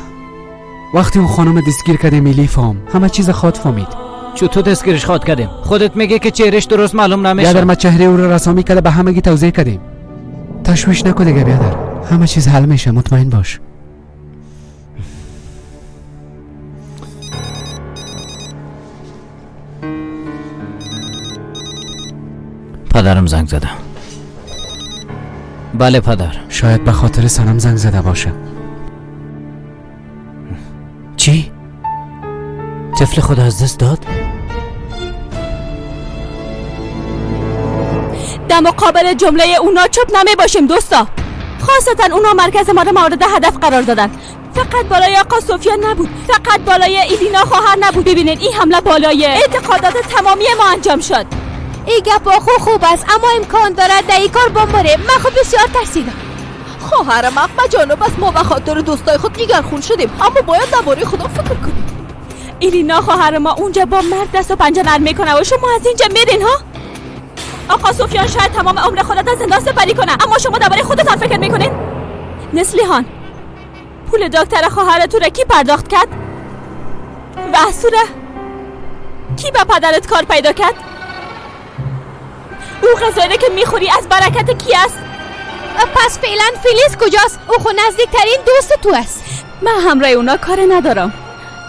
[SPEAKER 11] وقتی اون خانم دستگیر کردیم الیف هم همه چیز خواد فهمید.
[SPEAKER 7] چطور دستگیرش خواد کردیم؟ خودت میگه که چهرش درست معلوم نمیشه.
[SPEAKER 11] بیادر ما چهره او را رسامی کرده به همگی توضیح کردیم. تشویش نکن دیگه بیادر، همه چیز حل میشه، مطمئن باش.
[SPEAKER 7] پدرم زنگ زده. بله پدر.
[SPEAKER 11] شاید به خاطر سنم زنگ زده باشه.
[SPEAKER 7] چی؟ طفل خود از دست داد؟
[SPEAKER 4] در مقابل جمله اونا چپ نمی باشیم دوستا. خاصتا اونا مرکز ما را مورد هدف قرار دادن. فقط بالای آقا سفیان نبود، فقط بالای ایلینا خواهر نبود. ببینید این حمله بالای اعتقادات تمامی ما انجام شد.
[SPEAKER 1] این گپ خوب است اما امکان دارد در این کار بمباره. من خود بسیار ترسیدم.
[SPEAKER 12] خواهرم احمد جانو بس ما به خاطر دوستای خود جگرخون شدیم اما باید درباره خدا فکر کنیم.
[SPEAKER 4] ایلینا خواهر ما اونجا با مرد دست و پنجه نرم میکنه و شما از اینجا میرین ها؟ آقا سفیان شاید تمام عمر خود در زندان سپری کنه اما شما درباره خودتان فکر میکنین؟ نسلیهان پول دکتر خواهر تو را کی پرداخت کرد؟ و اسوره کی به پدرت کار پیدا کرد؟ او غذایی که میخوری از برکت کی است؟
[SPEAKER 1] پس فعلا فیلیس کجاست؟ او خود نزدیکترین دوست تو است.
[SPEAKER 4] من همراه اونا کار ندارم.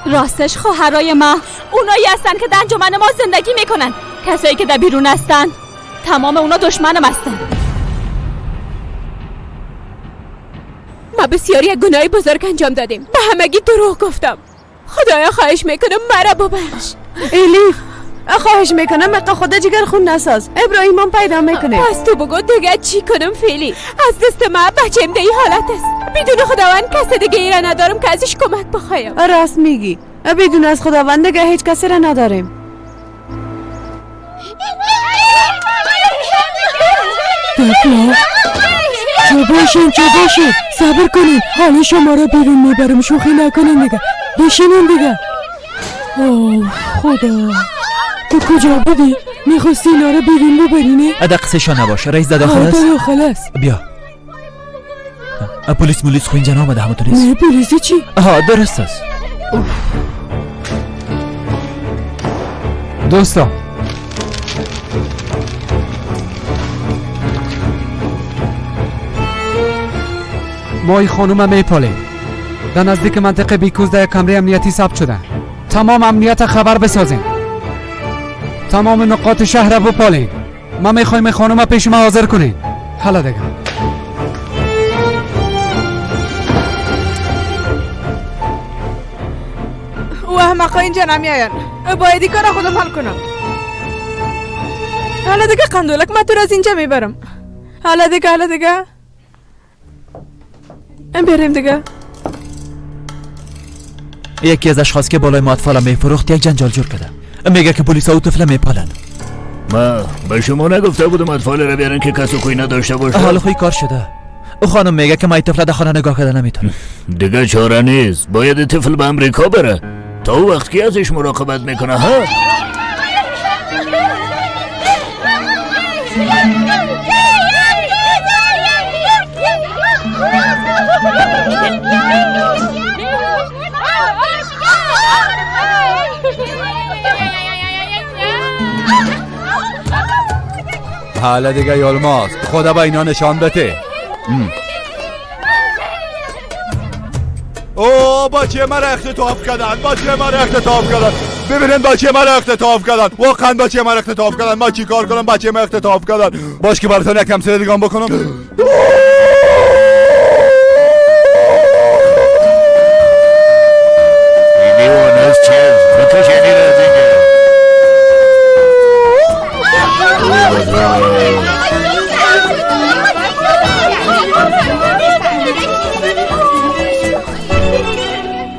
[SPEAKER 4] راستش خواهرای ما اونایی هستن که در انجمن ما زندگی میکنن. کسایی که در بیرون هستن تمام اونا دشمنم هستن. ما بسیاری یک گناه بزرگ انجام دادیم. به همگی دروغ گفتم. خدایا خواهش میکنم مرا ببخش.
[SPEAKER 8] الیف خواهش میکنم اقا خدا جگر خون نساز. ابراهیمم پیدا میکنه.
[SPEAKER 4] پس تو بگو دیگه چی کنم فعلی؟ از دست ما بچم در این حالت است. بدون خداوند کس دیگه ای را ندارم که ازش کمک بخوایم.
[SPEAKER 8] راست میگی. بدون از خداوند دیگه هیچ کسی را نداریم.
[SPEAKER 16] طفلا چه باشین چه باشین، صبر کنین، حالا شما را بیرون میبرم، شوخی نکنین دیگه، بشینین دیگه. اوه خدا، تو کجا بودی؟ میخواستی اینا رو بیرون ببرینی؟
[SPEAKER 15] ادق قصهشا نباش، رئیس داخل است؟
[SPEAKER 16] داخل است.
[SPEAKER 3] بیا
[SPEAKER 15] پلیس مولیس خو اینجا نامده همونطور نیست؟
[SPEAKER 16] نه پلیسی چی؟
[SPEAKER 15] آها درست است.
[SPEAKER 11] دوستا ما این خانوم میپالیم. در نزدیک منطقه بیکوز در یک کمره امنیتی ثبت شده. تمام امنیت خبر بسازیم، تمام نقاط شهر را بپالیم. ما میخوایم خانوم پیش ما حاضر کنین. حالا دیگه
[SPEAKER 10] او احمقا اینجا نمیآین. باید این کار خودم حل کنم. حالا دیگه قندولک من تو را از اینجا میبرم. حالا دیگه، حالا دیگه بریم دیگه.
[SPEAKER 15] یکی از اشخاص که بالای ما اطفال میفروخت یک جنجال جور کرده. میگه که پلیس او طفل میپالن.
[SPEAKER 17] ما به شما نگفته بودم اطفال را بیارن که کس و کوی نداشته باشه؟
[SPEAKER 15] حالا خوی کار شده. او خانم میگه که ما این طفل در خانه نگاه کرده نمیتونم.
[SPEAKER 17] دیگه چاره نیست، باید طفل به امریکا بره. تا او وقت کی ازش مراقبت میکنه؟ ها؟
[SPEAKER 14] حالا دیگه یالماز خدا با اینا نشان بده.
[SPEAKER 2] او بچه من اختطاف کردن، بچه من اختطاف کردن. ببینن بچه من اختطاف کردن، واقعا بچه من اختطاف کردن. من چی کار کنم؟ بچه من اختطاف کردن. باش که براتون یکم سر دیگه بکنم.
[SPEAKER 17] دیوانه است چیز بکش یعنی را دیگه.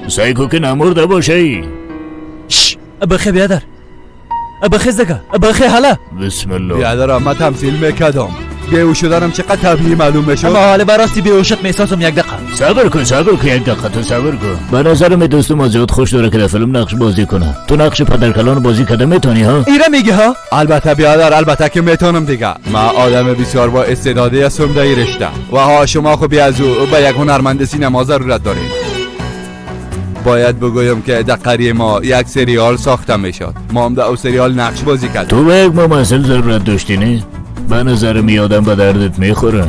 [SPEAKER 17] سعی کو که نمرده باشه.
[SPEAKER 15] بخی بیادر، بخی زگه، بخی حالا.
[SPEAKER 17] بسم الله.
[SPEAKER 14] بیادر ما تمثیل میکردم. بیهوش شدنم چقدر طبیعی معلوم میشد.
[SPEAKER 15] اما حالا براستی بیهوشت میسازم. یک دقیقه
[SPEAKER 17] صبر کن، صبر کن یک دقیقه، تو صبر کن. به نظرم دوست ما زیاد خوش داره که در فیلم نقش بازی کنه. تو نقش پدرکلان بازی کرده میتونی ها؟
[SPEAKER 15] ایره میگه ها؟
[SPEAKER 14] البته بیادر، البته که میتونم دیگه. ما آدم بسیار با استعدادی هستم در این رشته و ها شما خب از او به یک هنرمند سینما ضرورت دارید. باید بگویم که در قریه ما یک سریال ساخته میشد. ما هم در او سریال نقش بازی کردیم.
[SPEAKER 17] تو به یک ممثل ضرورت داشتی نه؟ به نظر میادم به دردت میخوره.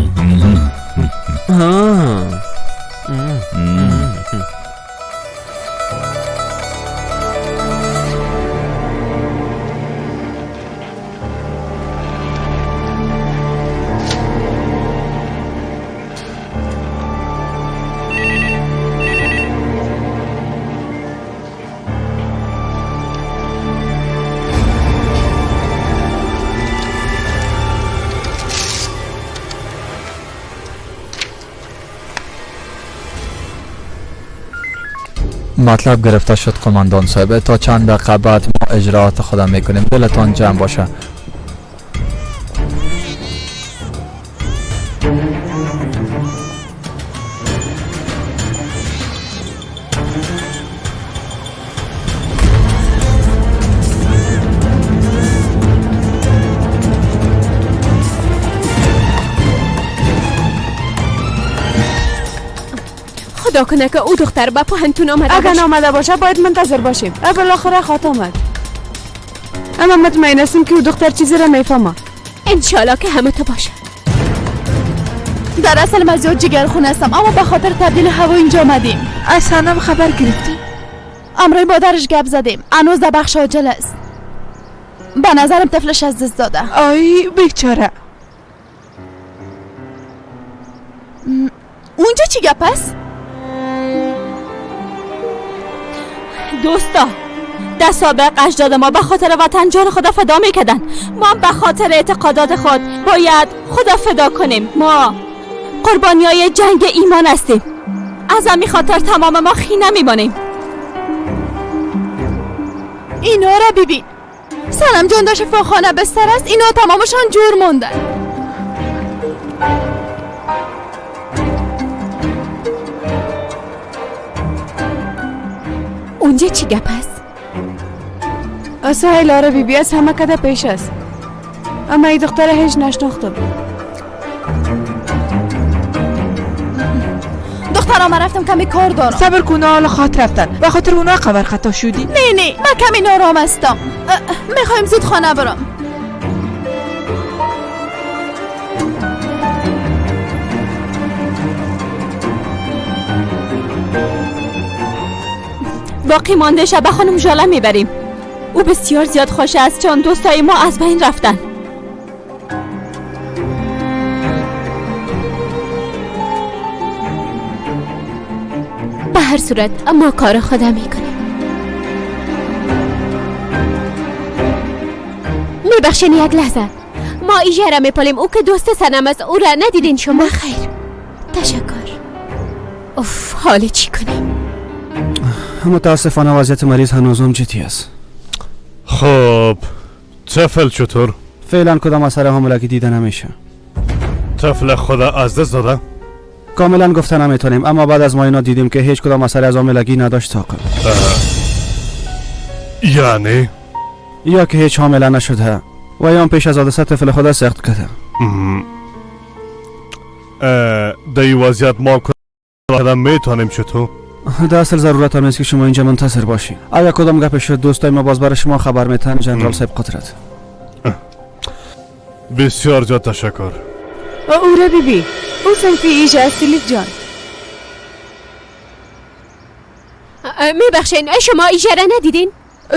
[SPEAKER 18] مطلب گرفته شد قماندان صاحب. تا چند دقیقه بعد ما اجراعات خودم میکنیم. دلتان جمع باشه.
[SPEAKER 1] خدا کنه که او دختر به پوهنتون آمده
[SPEAKER 8] اگر نامده باشه باید منتظر باشیم. بالاخره خواهد آمد. اما مطمئن هستم که او دختر چیزی را میفهمه.
[SPEAKER 1] انشالله که همه تو باشه.
[SPEAKER 4] در اصل من زیاد جگرخون هستم، اما به خاطر تبدیل هوا اینجا آمدیم.
[SPEAKER 10] از سنم خبر گرفتی؟
[SPEAKER 4] امروز مادرش گپ زدیم. هنوز در بخش عاجل است. به نظرم طفلش از دست داده.
[SPEAKER 10] آی بیچاره.
[SPEAKER 4] اونجا چی گپ است؟ دوستا، در سابق اجداد ما به خاطر وطن جان خدا فدا میکردن. ما به خاطر اعتقادات خود باید خدا فدا کنیم. ما قربانی های جنگ ایمان هستیم. از همین خاطر تمام ما خینه میمانیم. اینا را ببین. سنم جان در شفاخانه بستر است. اینا تمامشان جور موندن.
[SPEAKER 1] اونجا چی گپ است؟
[SPEAKER 8] سهیل آره بیبی از همه کده پیش است. اما ای دختر هیچ نشناختم.
[SPEAKER 4] دخترم من رفتم کمی کار دارم.
[SPEAKER 10] صبر کن، حالا خاطر رفتن به خاطر اونا خبر خطا شدی؟
[SPEAKER 4] نه نه، من کمی نارام هستم، میخوایم زود خانه برم. باقی مانده شب خانم ژاله میبریم. او بسیار زیاد خوش است چون دوستای ما از بین رفتن.
[SPEAKER 1] به هر صورت اما کار خودم میکنیم. میبخشین یک لحظه، ما ایجا را میپالیم. او که دوست سنم است، او را ندیدین شما؟ خیر تشکر. اوف حالی چی کنیم؟
[SPEAKER 19] متاسفانه وضعیت مریض هنوزم جدی است.
[SPEAKER 9] خب طفل چطور؟
[SPEAKER 19] فعلا کدام اثر حاملگی دیده نمیشه.
[SPEAKER 9] طفل خدا از دست داده؟
[SPEAKER 19] کاملا گفته نمیتونیم، اما بعد از معاینات دیدیم که هیچ کدام اثر از حاملگی نداشت. آقا
[SPEAKER 9] یعنی؟
[SPEAKER 19] یا که هیچ حامله نشده و یا پیش از حادثه طفل خدا سخت کرده.
[SPEAKER 9] در این وضعیت ما کدام میتونیم چطور؟
[SPEAKER 19] در اصل ضرورت هم نیست که شما اینجا منتظر باشین. اگر کدام گپ شد دوستای ما باز برای شما خبر میتن. جنرال صاحب قدرت،
[SPEAKER 9] بسیار زیاد تشکر.
[SPEAKER 10] اوره بیبی، او صنفی ایجا است لیف جان.
[SPEAKER 1] میبخشین شما ایجا را ندیدین؟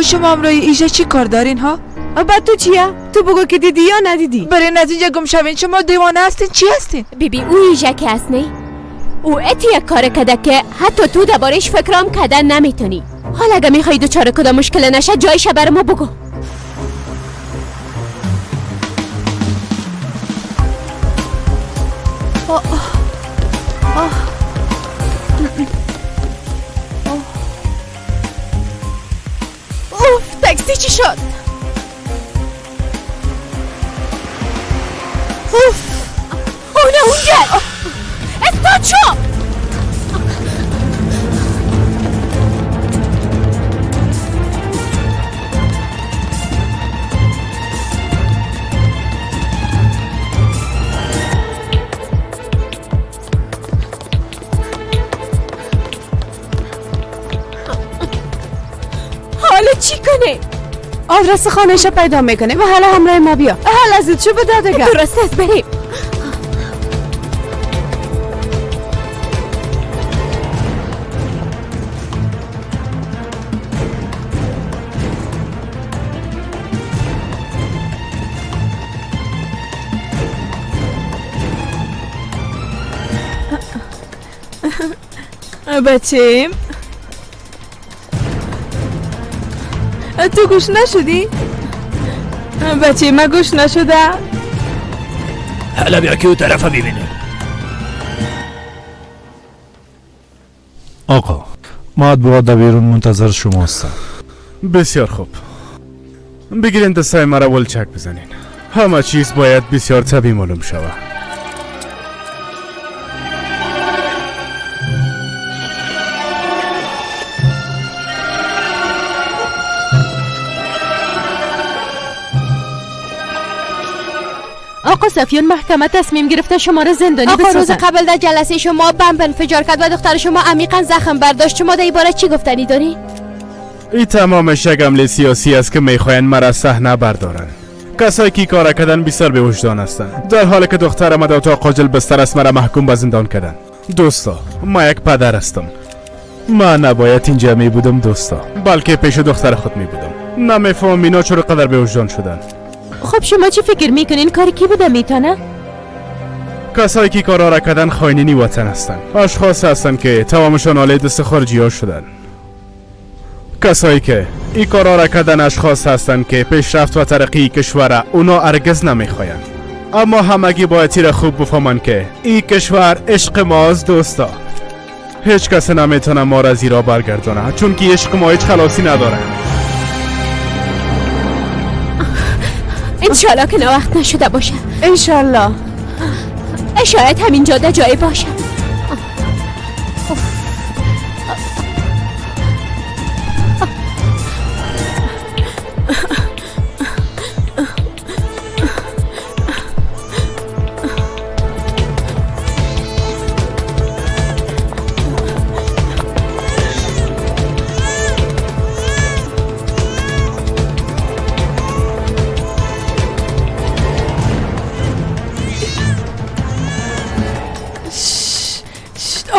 [SPEAKER 10] شما امروی ایجا چی کار دارین ها؟
[SPEAKER 8] بعد تو چیه؟ تو بگو که دیدی یا ندیدی؟
[SPEAKER 10] برای نتیجه گم شوین. شما دیوانه هستین چی هستین؟
[SPEAKER 1] بیبی او ایجا که هست نه، او اتی یک کار کده که حتی تو دربارش فکرام کردن نمیتونی. حالا اگه میخوای دوچار کدام مشکل نشه جایش بر ما بگو.
[SPEAKER 4] اوف تاکسی چی شد؟ اوف اونه اونجا استاد شو. حالا چی کنه؟
[SPEAKER 8] آدرس خانه‌ش پیدا میکنه و حالا همراه ما بیا. حالا زود شو بده دیگه.
[SPEAKER 1] درست است بریم.
[SPEAKER 10] بچیم تو گوش نشدی؟ بچه ما گوش نشده؟
[SPEAKER 17] حالا بیا که او طرفه ببینیم.
[SPEAKER 20] آقا مطبوعات در بیرون منتظر شما هستم.
[SPEAKER 5] بسیار خوب، بگیرین دستای مرا ولچک بزنین. همه چیز باید بسیار طبیعی معلوم شود.
[SPEAKER 1] آقا سفیان، محکمه تصمیم گرفته شما را زندانی بسازن. آقا روز قبل در جلسه شما بمب انفجار کرد و دختر شما عمیقا زخم برداشت. شما در این باره چی گفتنی داری؟
[SPEAKER 5] این تمامش یک عمل سیاسی است که میخواهند مرا از صحنه بردارند. کسایی که کار کردن بسیار به وجدان هستند، در حالی که دخترم در اتاق قاجل بستر است مرا محکوم به زندان کردن. دوستا، ما یک پدر هستم. من نباید اینجا می بودم دوستا، بلکه پیش دختر خود می بودم. نمیفهمم اینا چرا قدر به وجدان شدن.
[SPEAKER 1] خب شما چی فکر میکنین کاری کی بوده میتونه؟
[SPEAKER 5] کسایی که کارا را کردن خائنین وطن هستند. اشخاص هستند که تمامشان آله دست خارجی ها شدن. کسایی که این کارا را کردن اشخاص هستند که پیشرفت و ترقی کشور اونا هرگز نمیخواین. اما همگی باید را خوب بفهمند که این کشور عشق ماست دوستا. هیچ کس نمیتونه ما را زیرا برگردانه، چون که عشق ما هیچ خلاصی نداره.
[SPEAKER 1] انشالله که ناوقت نشده باشه.
[SPEAKER 8] انشالله.
[SPEAKER 1] شاید همین جاده جای باشه.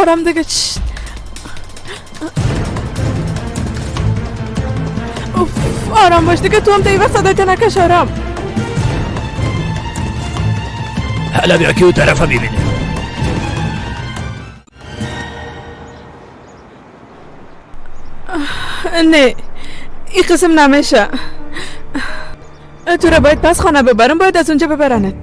[SPEAKER 10] آرام دیگه. اوف آرام باش دیگه، تو هم دیگه وقت صدایت نکش. آرام.
[SPEAKER 17] حالا بیا که او طرفه میبینیم.
[SPEAKER 10] نه این قسم نمیشه. تو را باید پس خانه ببرم، باید از اونجا ببرنت.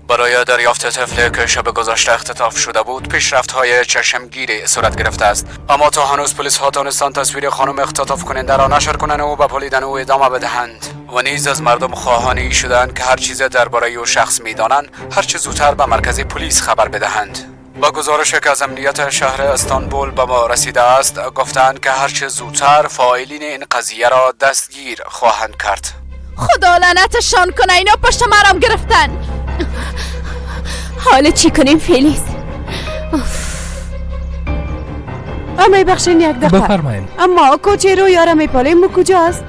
[SPEAKER 11] برای دریافت طفل که شب گذشته اختطاف شده بود پیشرفت‌های چشمگیری صورت گرفته است، اما تا هنوز پلیس ها توانستند تصویر خانم اختطاف کننده را نشر کنند و به پالیدن او ادامه بدهند و نیز از مردم خواهانی شدند که هر چیز درباره او شخص می‌دانند هر چه زودتر به مرکز پلیس خبر بدهند. با گزارش که از امنیت شهر استانبول به ما رسیده است گفتند که هر چه زودتر فاعلین این قضیه را دستگیر خواهند کرد.
[SPEAKER 4] خدا لعنتشان کنه، اینا پشت مرام گرفتن.
[SPEAKER 1] حالا چی کنیم فیلیس؟
[SPEAKER 8] اما بخشین یک دقیقه
[SPEAKER 21] بفرمایید.
[SPEAKER 8] اما کوچه رو یارم میپالیم کجاست؟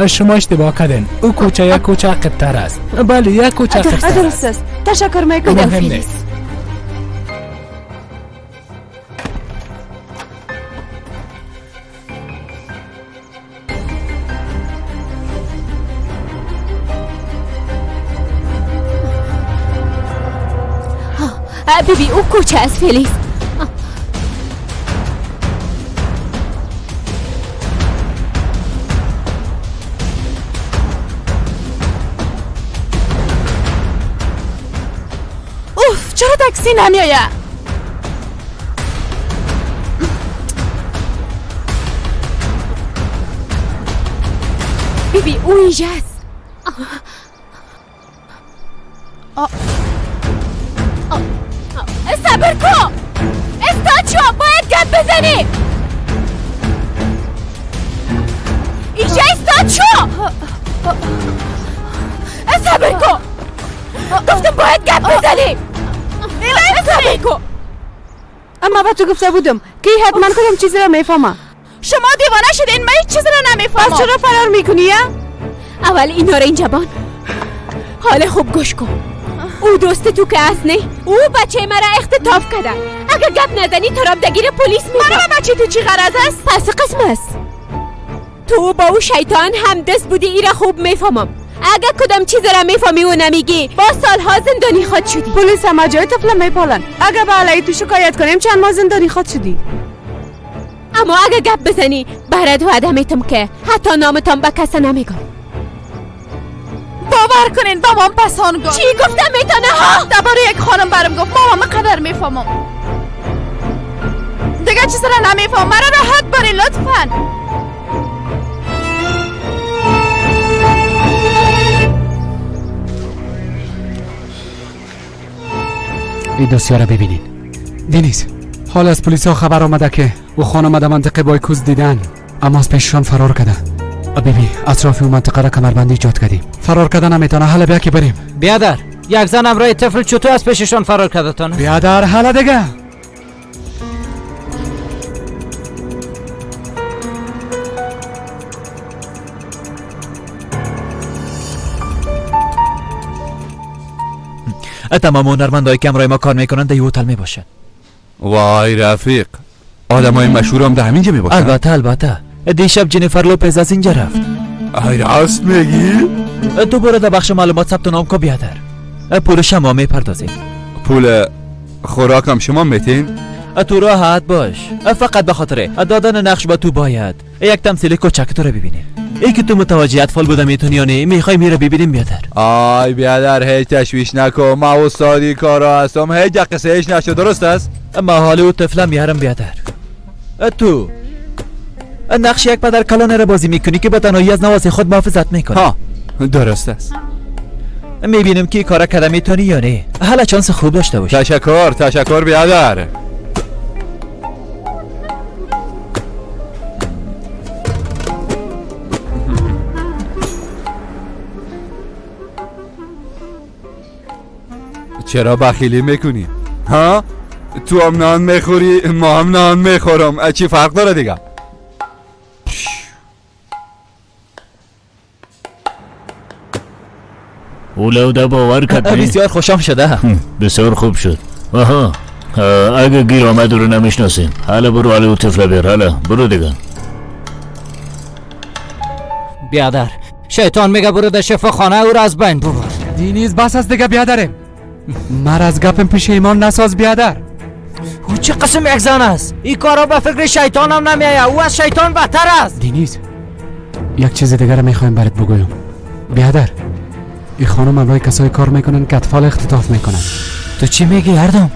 [SPEAKER 21] شما اشتباه کردین، او کوچه یک کوچه عقب‌تر است. بله یک کوچه عقب‌تر است.
[SPEAKER 8] درست است، تشکر میکنم فیلیس.
[SPEAKER 1] بیبی او کوچه است فیلیس.
[SPEAKER 4] اوف چرا تاکسی نمیآید؟
[SPEAKER 1] بیبی او اینجاست. صبر کن، استاد شو، باید گپ بزنی. اینجا استاد شو، صبر کن، گفتم باید گپ بزنی. صبر کن.
[SPEAKER 8] اما با تو گفته بودم که حتما کدام چیزی را میفهمم.
[SPEAKER 4] شما دیوانه شدین، من هیچ چیزی را نمیفهمم.
[SPEAKER 8] پس چرا فرار میکنی؟
[SPEAKER 1] اول اینا را اینجا بان. حالا خوب گوش کن. او دوست تو که است نه، او بچه مرا اختطاف کرده. اگر گپ نزنی تو را دگیر پلیس میبرم.
[SPEAKER 4] مرا بچه تو چی غرض است؟
[SPEAKER 1] پس قسم است. تو با او شیطان هم دست بودی، ای را خوب میفهمم. اگر کدام چیز را میفهمی و نمیگی با سالها زندانی خود شدی.
[SPEAKER 8] پلیس همه جای طفل میپالن. اگر به علیه تو شکایت کنیم چند ماه زندانی خود شدی.
[SPEAKER 1] اما اگر گپ بزنی برات وعده میتم که حتی نامتان به کس نمیگم.
[SPEAKER 4] باور کنین با مام پسان گفت.
[SPEAKER 1] چی گفتم میتونه ها؟
[SPEAKER 4] درباره یک خانم برم گفت. ماما من قدر میفهمم دیگه چیز را نمیفهمم. مرا راحت برین لطفا.
[SPEAKER 11] این دوسیه را ببینین.
[SPEAKER 6] دنیز، حال از پلیس ها خبر آمده که او خانم در منطقه بایکوز دیدن، اما از پیششان فرار کرده. بیبی اطراف اون منطقه را کمربندی ایجاد کردیم. فرار کردن نمیتونه. حالا بیا که بریم.
[SPEAKER 7] بیادر یک زن همراه طفل چطور از پیششان فرار کرده تانه؟
[SPEAKER 6] بیادر حالا دیگه.
[SPEAKER 15] تمام هنرمندایی که همراه ما کار میکنند در هتل میباشند.
[SPEAKER 22] وای رفیق، آدمای مشهور هم در همینجا میباشند.
[SPEAKER 15] البته البته. دیشب جنیفر لوپز از اینجا رفت.
[SPEAKER 22] ای راست میگی؟
[SPEAKER 15] دوباره در بخش معلومات ثبت نام کو بیادر. پول شما میپردازیم.
[SPEAKER 22] پول خوراکم شما میتین؟
[SPEAKER 15] تو راحت باش. فقط به خاطر دادن نقش با تو باید یک تمثیل کوچک تو رو ببینیم. ای که تو متوجه اطفال بوده میتونی یا نه؟ میخوای میره ببینیم بیادر.
[SPEAKER 22] آی بیادر هیچ تشویش نکن، ما استادی کارا هستم، هیچ قصه هیچ نشد. درست است؟
[SPEAKER 15] اما حال او طفلم میارم بیادر. تو نقش یک پدر کلانه را بازی میکنی که به تنهایی از نواسی خود محافظت میکنه.
[SPEAKER 22] ها درست است.
[SPEAKER 15] میبینم که کارا کده میتونی یا نه. حالا چانس خوب داشته باشی.
[SPEAKER 22] تشکر تشکر بیادر. چرا بخیلی میکنی؟ ها؟ تو هم نان میخوری ما هم نان میخورم، چی فرق داره دیگه؟
[SPEAKER 17] اولو ده باور کرد.
[SPEAKER 15] بسیار خوشم شده.
[SPEAKER 17] بسیار خوب شد. آها اگه گیر آمد رو نمیشناسیم. حالا برو علی و طفل بیار. حالا برو دیگه.
[SPEAKER 7] بیادر شیطان میگه برو در شفاخانه او را از بین ببر.
[SPEAKER 11] دینیز بس از دیگه بیادرم. مر از گپم پیش ایمان نساز بیادر.
[SPEAKER 7] او چه قسم یک زن است؟ این کارا به فکر شیطان هم نمیآید. او از شیطان بدتر است.
[SPEAKER 11] دینیز یک چیز دیگر میخوایم برات بگویم. بیادر این خانم همراه کسایی کار میکنن که اطفال اختطاف میکنن.
[SPEAKER 7] تو چی میگی اردم؟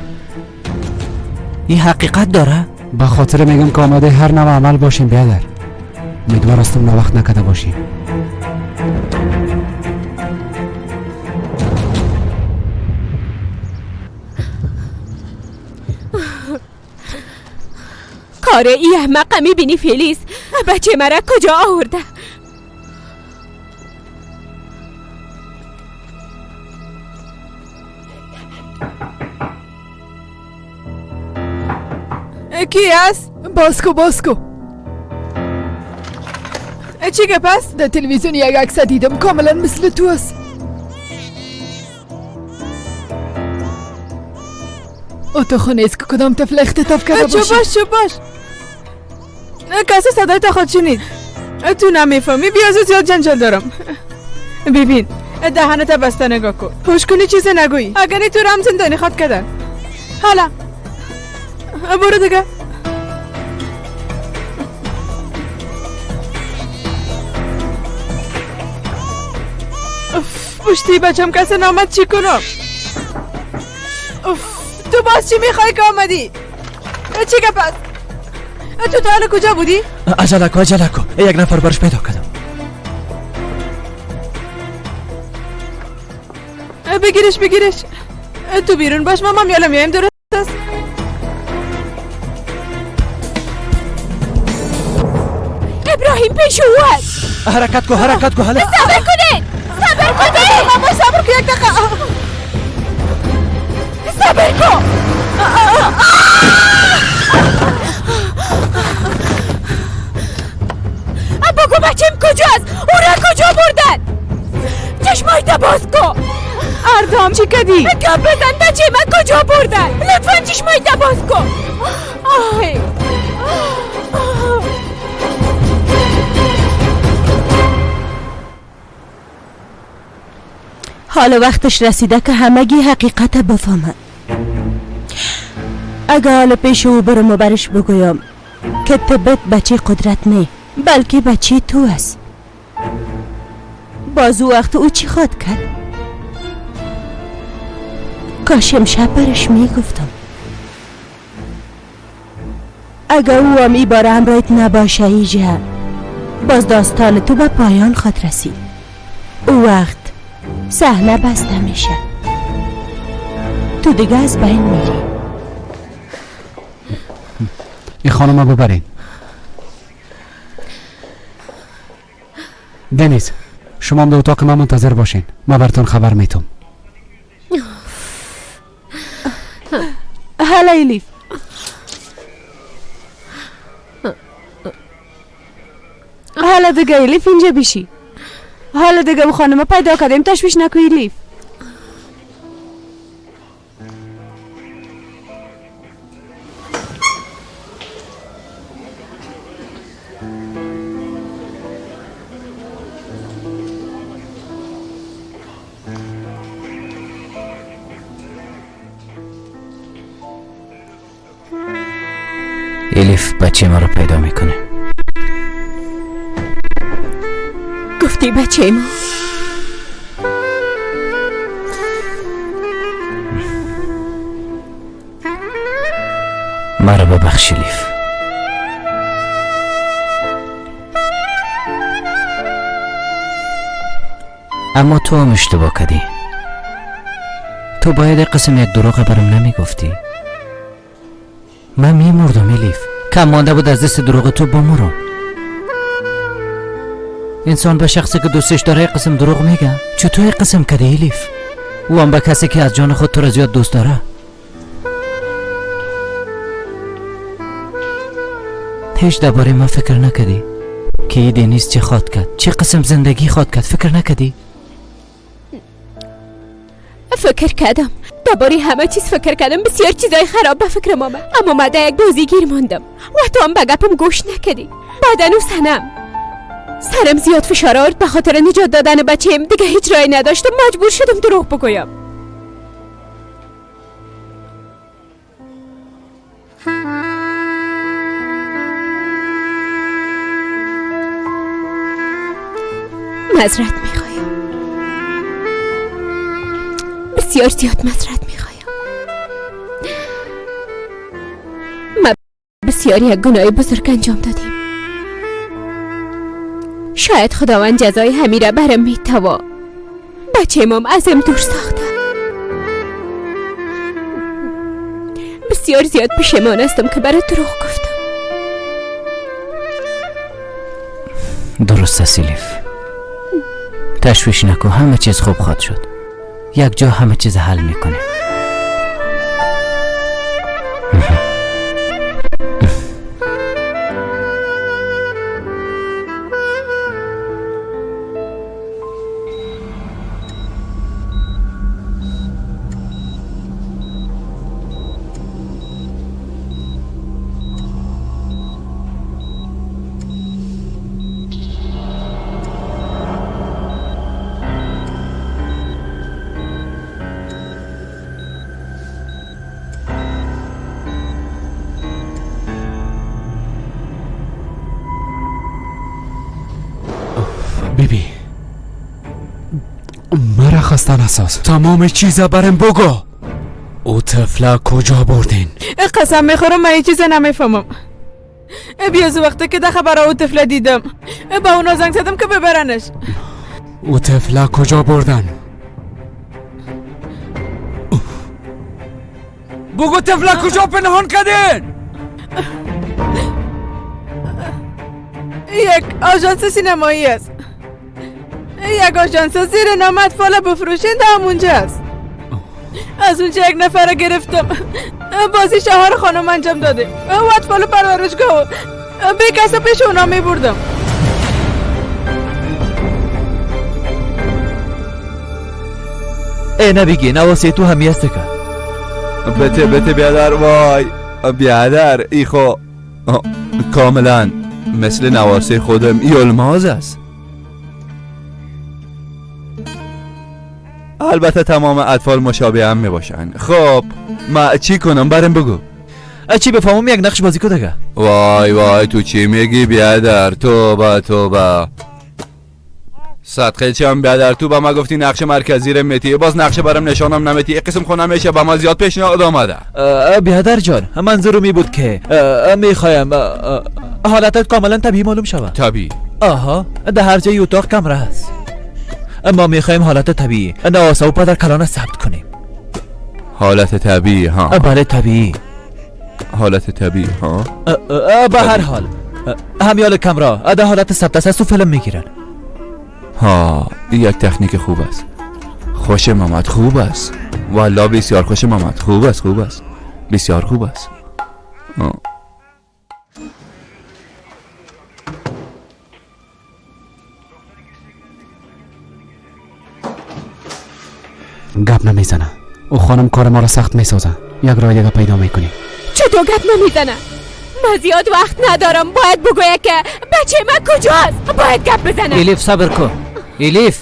[SPEAKER 7] این حقیقت داره؟
[SPEAKER 11] به خاطر میگم که آماده هر نوع عمل باشیم بیادر. امیدوار هستم نوقت نکده باشیم.
[SPEAKER 1] کار ای احمقه میبینی فیلیز؟ بچه مرا کجا آورده؟
[SPEAKER 10] کی است؟ باسکو باسکو. چی گپ است؟ در تلویزیون یک عکس دیدم کاملا مثل تو است. او تو خونه است که کدام طفل اختطاف کرده باشه.
[SPEAKER 8] چو باش چو باش. کسی صدای تا خود شنید. تو نمیفهمی. بیا زیاد جنجال دارم. ببین دهنت بسته نگاه کن. پوش کنی چیزی نگویی. اگر تو رم زندانی خواد کردن. حالا برو دیگه. پشتی بچم کسی نامد چی کنم؟ تو باز چی میخوای که آمدی؟ چی گپ است؟ تو تا حالا کجا بودی؟
[SPEAKER 15] عجله کو عجله کو، یک نفر برش پیدا کردم.
[SPEAKER 8] بگیرش بگیرش. تو بیرون باش، ما میالم میایم. درست است؟
[SPEAKER 1] ابراهیم پیش او است.
[SPEAKER 15] حرکت کو حرکت کو. حالا
[SPEAKER 1] صبر کنید صبر کنید.
[SPEAKER 8] ماما صبر کن یک دقیقه.
[SPEAKER 1] صبر کن. بگو بچم کجاست؟ او را کجا بردن؟ چشمایت باز کن.
[SPEAKER 8] اردام چی کدی؟
[SPEAKER 1] گپ بزن بچه من کجا بردن؟ لطفا چشمایت باز کن. آه.
[SPEAKER 12] حالا وقتش رسیده که همگی حقیقت بفهمن. اگه حالا پیش او برم و برش بگویم که تبت بچه قدرت نه بلکه بچه تو است، باز او وقت او چی خواد کرد؟ کاش امشب برش میگفتم. اگه او هم ای باره همراهت نباشه ایجا، باز داستان تو به پایان خواد رسید. او وقت صحنه بسته میشه، تو دیگه از بین میری.
[SPEAKER 11] این خانم ببرین. دنیز شما هم در اتاق من منتظر باشین، من براتون خبر میتم.
[SPEAKER 8] هلا الیف. حالا دیگه الیف اینجا بیشی. حالا دیگه او خانم پیدا کردیم، تشویش نکو الیف.
[SPEAKER 7] الیف بچه ما رو پیدا میکنه.
[SPEAKER 1] گفتی بچه ما؟
[SPEAKER 7] مرا ببخش الیف. اما تو هم اشتباه کردی. تو باید قسم یک دروغ برم نمیگفتی. من میمردم الیف. کم مانده بود از دست دروغ تو بمرم. انسان به شخصی که دوستش داره قسم دروغ میگه. چطور قسم کردی الیف؟ او هم به کسی که از جان خود تو را زیاد دوست داره. هیچ درباره من فکر نکردی که ای دنیز چه خواد کرد، چه قسم زندگی خواد کرد، فکر نکردی؟
[SPEAKER 1] فکر کردم، درباره همه چیز فکر کردم، بسیار چیزای خراب به فکرم آمد، اما من در یک بازی گیر ماندم و تو هم به گپم گوش نکردی. بعدا او سرم زیاد فشار آورد، به خاطر نجات دادن بچه‌م دیگه هیچ راهی نداشتم، مجبور شدم دروغ بگویم. معذرت میخوایم، بسیار زیاد معذرت میخوایم. ما بسیار یک گناه بزرگ انجام دادیم. شاید خداوند جزای همی را برم میتوا. بچه مام ازم دور ساخته. بسیار زیاد پشیمان هستم که برای دروغ گفتم.
[SPEAKER 7] درست است الیف، تشویش نکن، همه چیز خوب خواهد شد. یک جا همه چیز حل میکنیم.
[SPEAKER 6] بیبی مرا خسته نساز، تمام چیزا برم بگو. او طفله کجا بردین؟
[SPEAKER 10] قسم میخورم من چیز نمیفهمم. بیاز وقتی که ده خبر او طفله دیدم با اونا زنگ زدم که ببرنش.
[SPEAKER 6] او طفله کجا بردن؟ بگو طفله کجا پنهان کردین؟
[SPEAKER 10] یک آژانس سینمایی است، یک آژانس زیر نام اطفال بفروشین در همونجا است. از اونجا یک نفر گرفتم، بازی شوهر خانم انجام داده و اطفال پرورشگاه بی کس پیش اونا می بردم.
[SPEAKER 15] ای نبیگی نواسه تو همی است که
[SPEAKER 22] بته بته بیادر. وای بیادر ای خو کاملا مثل نواسه خودم یلماز است. البته تمام اطفال مشابه هم می باشن. خب ما چی کنم برم بگو؟
[SPEAKER 15] چی بفهمم یک نقش بازی کو دیگه.
[SPEAKER 22] وای وای تو چی میگی بیادر؟ توبه توبه صدقه چم بیادر، تو به ما گفتی نقش مرکزی رو میتی، باز نقشه برم نشانم نمیتی. قسم خو نمیشه به ما زیاد پیشنهاد آمده.
[SPEAKER 15] بیادر جان منظورم می بود که میخوایم حالتت کاملا طبیعی معلوم شود.
[SPEAKER 22] طبیعی؟
[SPEAKER 15] آها، در هر جای اتاق کمره هست. ما میخوایم حالت طبیعی نواسه و پدر کلانه ثبت کنیم.
[SPEAKER 22] حالت طبیعی ها؟
[SPEAKER 15] بله طبیعی.
[SPEAKER 22] حالت طبیعی ها؟
[SPEAKER 15] به هر حال همیال کمره در حالت ثبت است و فیلم میگیرن.
[SPEAKER 22] ها این یک تکنیک خوب است. خوشم آمد، خوب است والا، بسیار خوشم آمد. خوب است خوب است، بسیار خوب است.
[SPEAKER 6] گپ نمیزنه او خانم، کار ما را سخت میسازه. یک راه دیگه پیدا میکنی.
[SPEAKER 1] چطور گپ نمیزنه؟ من زیاد وقت ندارم، باید بگوید که بچه من کجاست. باید گپ بزنه.
[SPEAKER 7] الیف صبر کن. الیف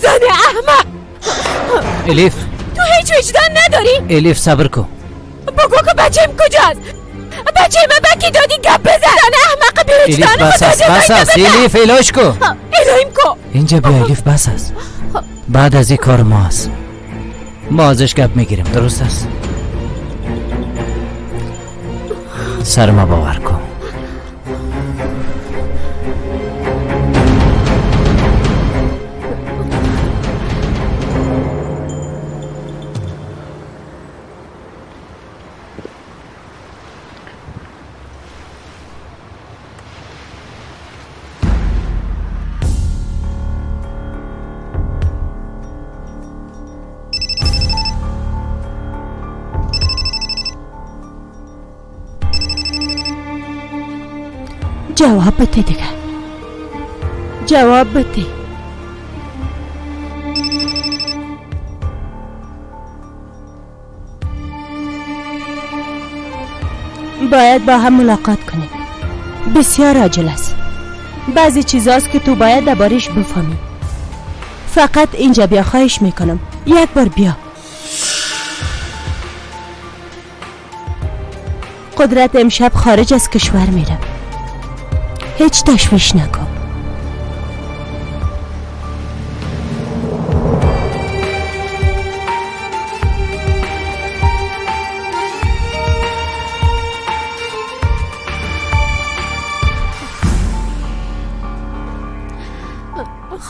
[SPEAKER 1] زن احمق.
[SPEAKER 7] الیف
[SPEAKER 1] تو هیچ وجدان نداری؟
[SPEAKER 7] الیف صبر کن،
[SPEAKER 1] بگو که بچه‌م کجاست. بچه من بکی دادی؟ گپ بزن زن احمق بی وجدان.
[SPEAKER 7] الیف بس است بس است. الیف علاج کو،
[SPEAKER 1] الهیم کو.
[SPEAKER 7] اینجا بیا الیف، بس است. بعد از این کار ما است، ما ازش گپ میگیریم. درست است؟ سر ما باور کن.
[SPEAKER 12] جواب بده دیگه، جواب بده. باید با هم ملاقات کنیم. بسیار عاجل است. بعضی چیزاست که تو باید دربارش بفهمی. فقط اینجا بیا، خواهش میکنم یک بار بیا. قدرت امشب خارج از کشور میره. هیچ تشویش نکن.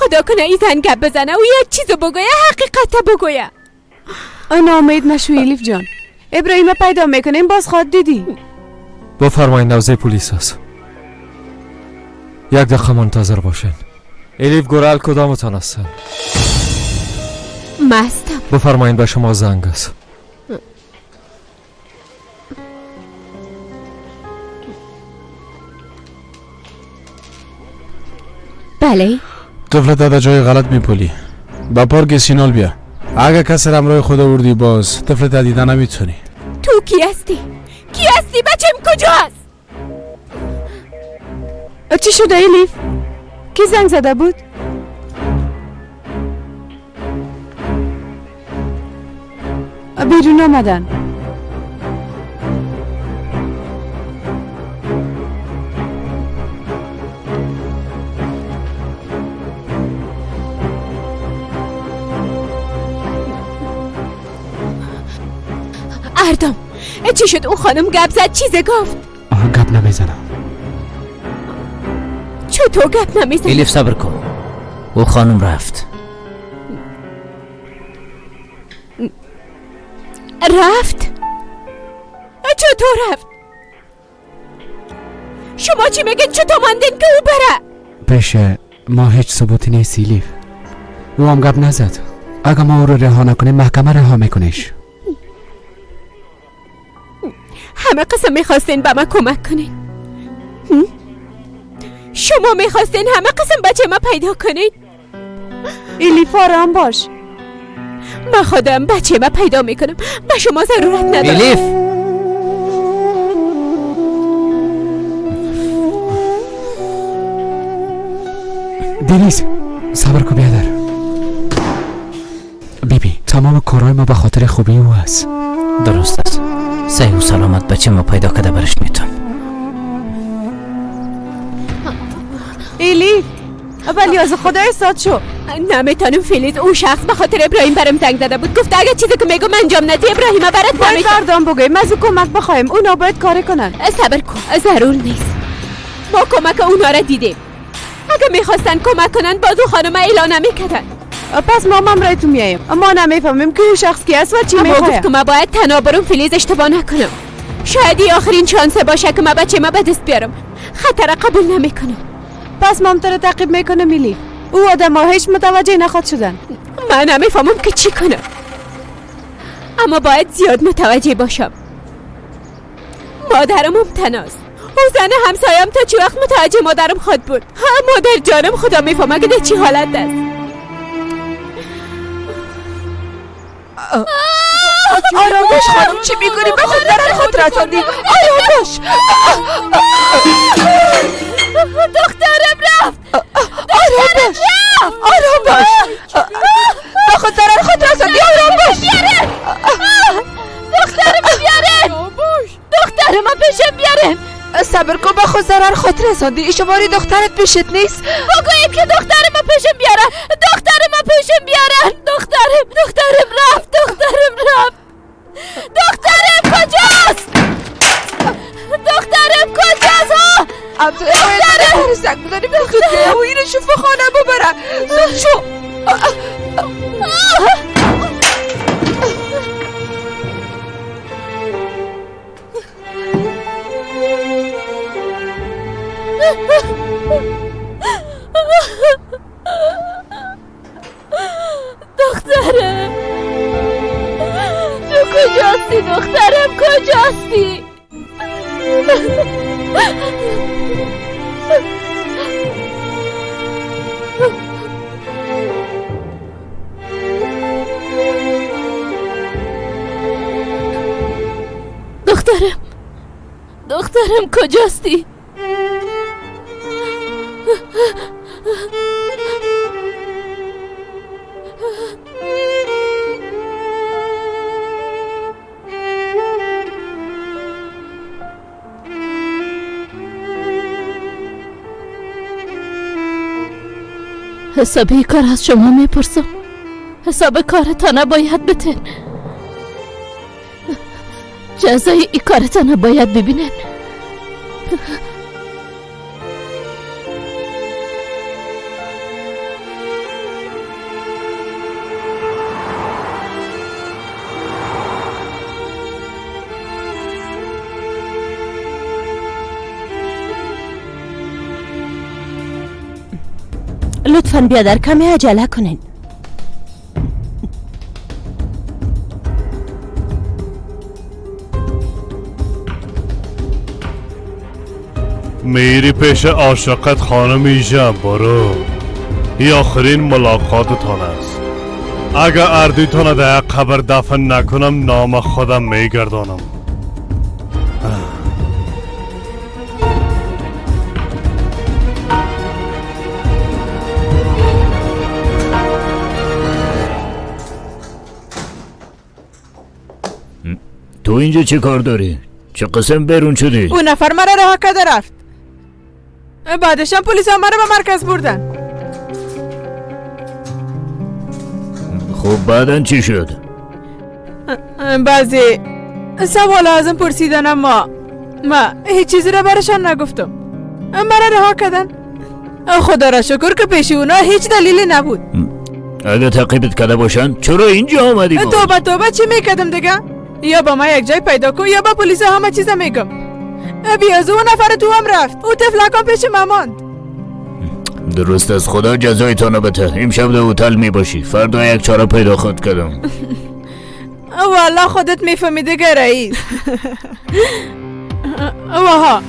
[SPEAKER 1] خدا کنه ای زن گپ بزنه و یک چیزو بگویه، حقیقت بگویه.
[SPEAKER 8] ناامید نشو الیف جان. ابراهیم پیدا میکنیم، باز خواد دیدی.
[SPEAKER 3] بفرمایید، نوزه پلیس است. یک دقیقه منتظر باشین. الیف گورال کدامتان هستن؟
[SPEAKER 1] مستم.
[SPEAKER 3] بفرمایید، به شما زنگ است.
[SPEAKER 1] بله.
[SPEAKER 20] طفل تا جای غلط میپولی. با پارک سینال بیا. اگه کسی همراه خود آوردی باز طفل تا دیده نمیتونی.
[SPEAKER 1] تو کی هستی؟ کی هستی؟ بچم کجاست؟
[SPEAKER 8] چی شده الیف؟ کی زنگ زده بود؟ بیرون آمدن.
[SPEAKER 1] اردم چی شد؟ او خانم گپ زد، چیز گفت؟
[SPEAKER 6] آها گپ نمیزنم.
[SPEAKER 1] چطور گپ نمیزنم؟
[SPEAKER 7] الیف صبر کن، او خانم رفت.
[SPEAKER 1] رفت؟ چطور رفت؟ شما چی میگین؟ چطور ماندین که او بره؟
[SPEAKER 6] پیش ما هیچ ثبوتی نیست الیف. او هم گپ نزد. اگه ما او رو رها نکنیم محکمه رها میکنیش.
[SPEAKER 1] همه قسم میخواستین به من کمک کنین. شما میخواستین همه قسم بچه ما پیدا کنین.
[SPEAKER 8] الیف آرام باش.
[SPEAKER 1] من خودم بچه ما پیدا میکنم، به شما ضرورت ندارم.
[SPEAKER 7] الیف
[SPEAKER 6] دنیز صبر کن بیادر. بیبی تمام کارهای ما به خاطر خوبی او است.
[SPEAKER 7] درست است. صحیح و سلامت بچه ما پیدا کرده برش میتون.
[SPEAKER 8] الیف ولی از خدا استاد شو.
[SPEAKER 1] نمیتونم فیلیز. او شخص به خاطر ابراهیم برم زنگ زده بود، گفت اگه چیزی که میگم انجام ندی ابراهیم برات
[SPEAKER 8] باید
[SPEAKER 1] نمیتونم.
[SPEAKER 8] بردام بگویم از او کمک بخوایم، اونا باید کار کنن.
[SPEAKER 1] صبر کن، ضرور نیست. ما کمک اونا را دیدیم. اگه میخواستن کمک کنن باز او خانم اعلان نمیکردن.
[SPEAKER 8] پس ما هم رای تو میاییم. ما نمیفهمیم که او شخص کی است و چی میخواد.
[SPEAKER 1] گفت که ما باید تنها برم فیلیز، اشتباه نکنم. شاید این آخرین چانس باشه که ما بچه ما به دست بیارم. خطر قبول نمیکنم.
[SPEAKER 8] پس ما هم تو رو تعقیب میکنم الیف. او آدم ها هیچ متوجه نخواد شدن.
[SPEAKER 1] من نمیفهمم که چی کنم، اما باید زیاد متوجه باشم. مادرم هم تناست. او زن همسایم تا چی وقت متوجه مادرم خود بود. مادر جانم خدا میفهمه که در چی حالت است.
[SPEAKER 10] آرام باش خانم، چی میکنی؟ به خود درن خود رساندی. آرام باش.
[SPEAKER 1] دخترم رفت.
[SPEAKER 10] آرام باش، آرام باش. به خود درن خود رساندی. آرام باش.
[SPEAKER 1] دخترم بیارن، دخترم پیشم بیارن.
[SPEAKER 10] صبر کن، به خود ضرر خود رساندی. شماری دخترت پیشت نیست؟
[SPEAKER 1] بگویید که دخترم پیشم بیارن. دخترم پیشم بیارن. دخترم، دخترم رفت، دخترم رفت. دخترم کجاست؟ دخترم کجاست؟ ها
[SPEAKER 10] دخترم زنگ بزنی به زود بیا و اینو شوف خانه ببره. زود شو.
[SPEAKER 1] دخترم تو کجاستی؟ دخترم کجاستی؟ دخترم،
[SPEAKER 4] دخترم کجاستی؟ حساب کار از شما میپرسم. حساب کارتان باید بتن. جزای ای کارتان باید ببینن.
[SPEAKER 12] لطفاً بیادر کمی عجله کنین.
[SPEAKER 9] میری پیش عاشقت خانم ایجا، برو. این آخرین ملاقاتتان است. اگر اردیتان در قبر دفن نکنم نام خودم میگردانم.
[SPEAKER 17] تو اینجا چه کار داری؟ چه قسم بیرون شدی؟
[SPEAKER 10] اون نفر مرا رها کرده رفت. بعدش هم پلیس مرا به مرکز بردن.
[SPEAKER 17] خب بعدن چی شد؟
[SPEAKER 10] بعضی سوال ازم پرسیدن اما ما هیچ چیزی را برشان نگفتم. مرا رها کردن. خدا را شکر که پیش اونا هیچ دلیلی نبود.
[SPEAKER 17] اگه تعقیبت کرده باشن چرا اینجا آمدی؟
[SPEAKER 10] توبه توبه، چی میکردم دیگه؟ یا با ما یک جای پیدا کن یا با پلیس همه چیز میگم. بی از اون نفر تو هم رفت. او طفلکان پیش ما ماند.
[SPEAKER 17] درست از خدا جزایتان بده. امشب در هتل میباشی، فردا یک چاره پیدا خود کردم.
[SPEAKER 10] والا خودت میفهمی دیگه رئیس. واها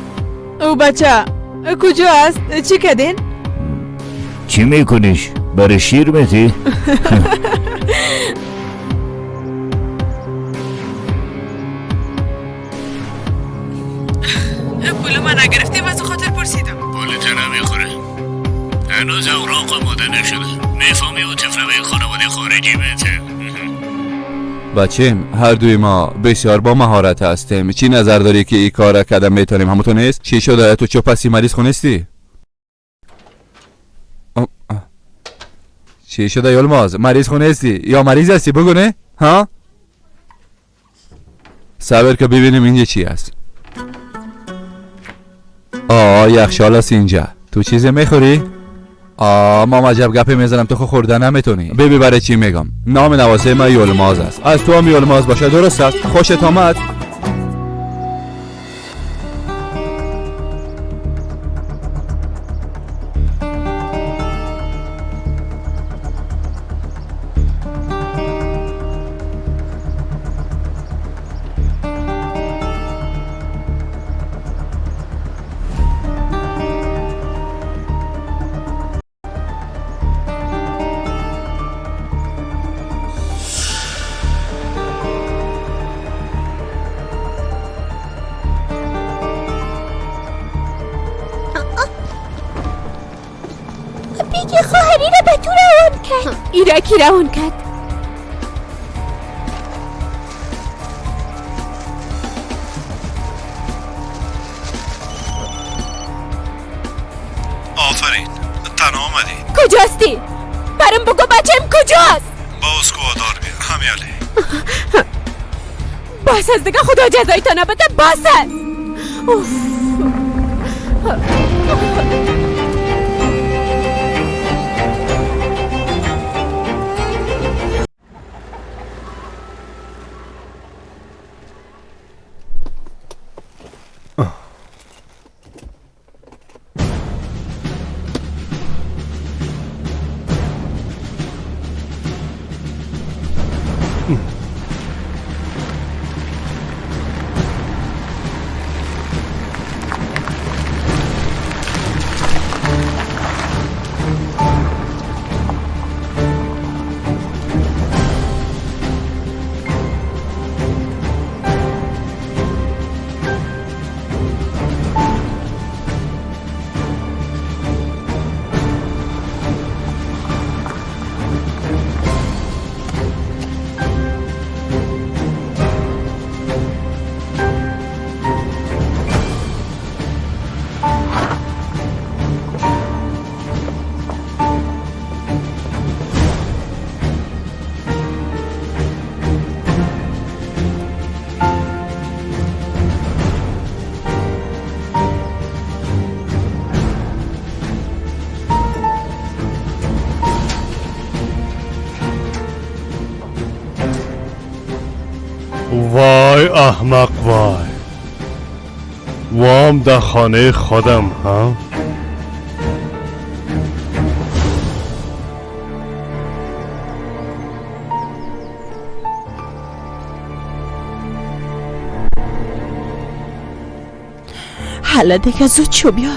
[SPEAKER 10] او بچه کجا است؟ چی کردین؟
[SPEAKER 17] چی میکنیش؟ برای شیر میتی؟
[SPEAKER 10] پول من نگرفتیم از خاطر پرسیدم.
[SPEAKER 17] پولت نمیخوره، هنوز اوراق آماده نشده. میفهمی او طفل به خانواده خارجی میته.
[SPEAKER 22] بچیم هر دوی ما بسیار با مهارت هستیم. چی نظر داری که این کار کردم میتونیم؟ همون نیست؟ چی شده؟ تو چه پسی مریض خونستی؟ چی شده یلماز؟ مریض خونستی یا مریض هستی؟ بگو نه؟ ها؟ صبر که ببینیم اینجا چی هست. آه یخچال است اینجا. تو چیزی میخوری؟ آه ما عجب گپی میزنم، تو خو خوردن نمیتونی. ببین برای چی میگم. نام نواسه من یلماز است. از تو هم یلماز باشه درست است. خوشت آمد؟
[SPEAKER 1] ایره کی روان کرد؟
[SPEAKER 2] آفرین، تنها آمدی.
[SPEAKER 1] کجاستی؟ برام بگو بچم کجاست؟
[SPEAKER 2] با اسکوادار بیا همیالی.
[SPEAKER 1] باس از دیگه، خدا جزایی تا نبده. باس است. اوف.
[SPEAKER 9] وای احمق وای، وام در خانه خودم ها.
[SPEAKER 12] حالا دیگه زود شو بیا.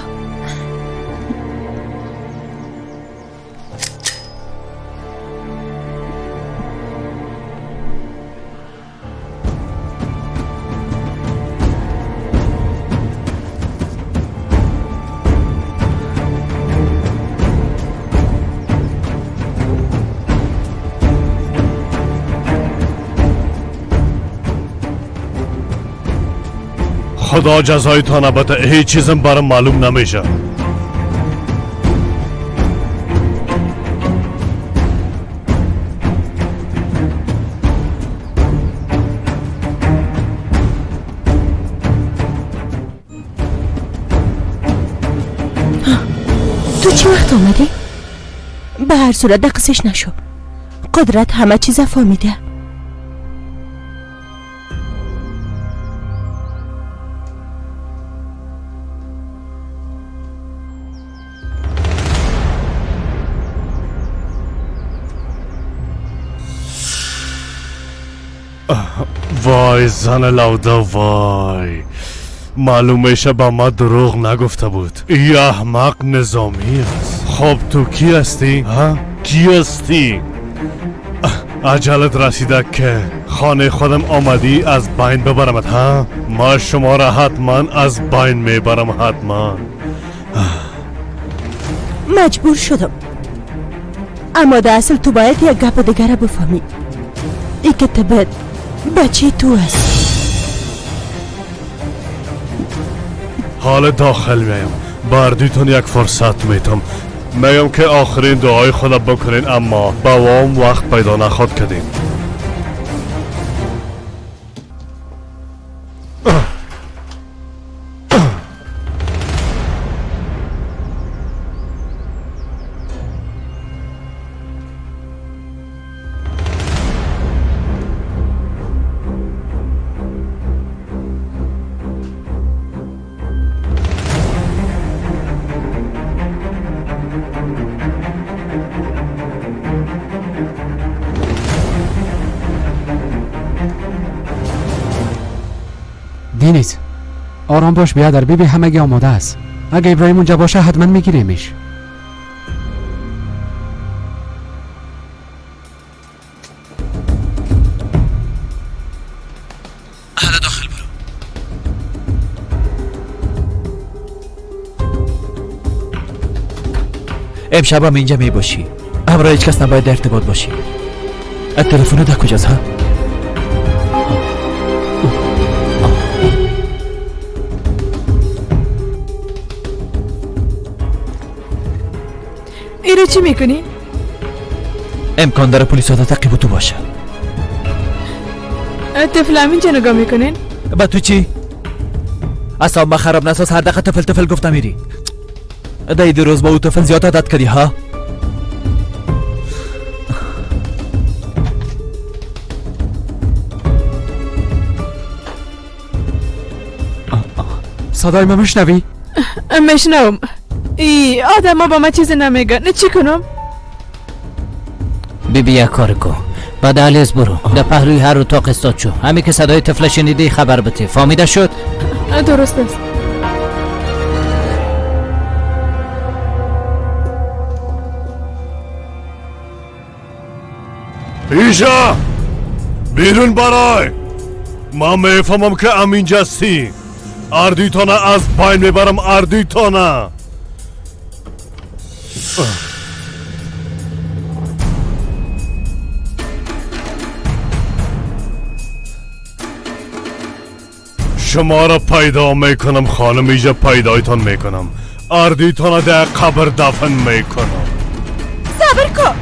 [SPEAKER 9] خدا جزایتان بده، هیچ چیزم برام معلوم نمیشه.
[SPEAKER 12] تو چه وقت آمدی؟ به هر صورت دقیقش نشو. قدرت همه چیز فهمیده.
[SPEAKER 9] وای زن لوده وای، معلومه شه به ما دروغ نگفته بود. ای احمق نظامی است. خب تو کی هستی؟ ها؟ کی هستی؟ عجلت رسیده که خانه خودم آمدی از بین ببرمت ها؟ ما شما را حتما از بین میبرم حتما.
[SPEAKER 12] مجبور شدم، اما در اصل تو باید یک گپ دیگر را بفهمی. ای که تبت بچه تو است.
[SPEAKER 9] حال داخل میم، بردیتون یک فرصت میتم. میم که آخرین دعای خود بکنین، اما با وام وقت پیدا نخواد کردین.
[SPEAKER 6] دینیز آرام باش بیادر، بیبی همگی آماده است. اگه ابراهیم اونجا باشه حتما میگیریمش.
[SPEAKER 15] حالا داخل برو. امشب هم اینجا میباشی، همراه هیچ کس نباید در ارتباط باشی. تلفن در کجاست ها؟
[SPEAKER 10] ایرو چی میکنی؟
[SPEAKER 15] امکان داره پلیس ها تعقیب تو باشه.
[SPEAKER 10] طفل همینجا نگاه میکنین؟
[SPEAKER 15] با تو چی؟ اصلا ما خراب نساز، هر دقیقه طفل طفل گفته میری. دای روز با او طفل زیاد عادت کردی ها؟
[SPEAKER 6] صدای ما میشنوی؟
[SPEAKER 10] میشنوم. ای آدم ها با من چیزی نمیگن، چی کنم؟
[SPEAKER 7] بیبی یک کار کن، بعد علیز برو در پهلوی هر اتاق استاد شو، همین که صدای طفل شنیدی خبر بده. فهمیده شد؟
[SPEAKER 10] درست است.
[SPEAKER 9] ایشا بیرون برای ما میفهمم که امینجا هستی. اردیتانه از پایین میبرم، اردیتانه. شما را پیدا میکنم خانم، ایجا پیدایتان میکنم. اردیتانه در قبر دفن میکنم.
[SPEAKER 12] صبر کن،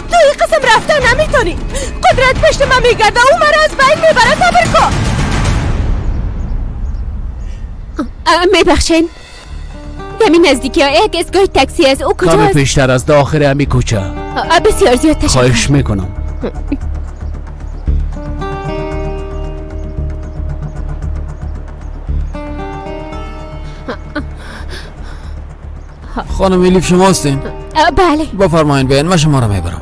[SPEAKER 12] تو این قسم رفتن نمیتونی. قدرت پشت من میگرده، او مرا از بین میبره. صبر کن.
[SPEAKER 1] میبخشین، دمی نزدیکی ها یک ایستگاه تاکسی است، او کجاست؟
[SPEAKER 21] کمی پیشتر از داخل همی کوچه.
[SPEAKER 1] بسیار زیاد تشکر.
[SPEAKER 21] خواهش میکنم.
[SPEAKER 6] خانم الیف شما هستین؟
[SPEAKER 1] بله.
[SPEAKER 6] بفرمایین بیاین، من شما را میبرم.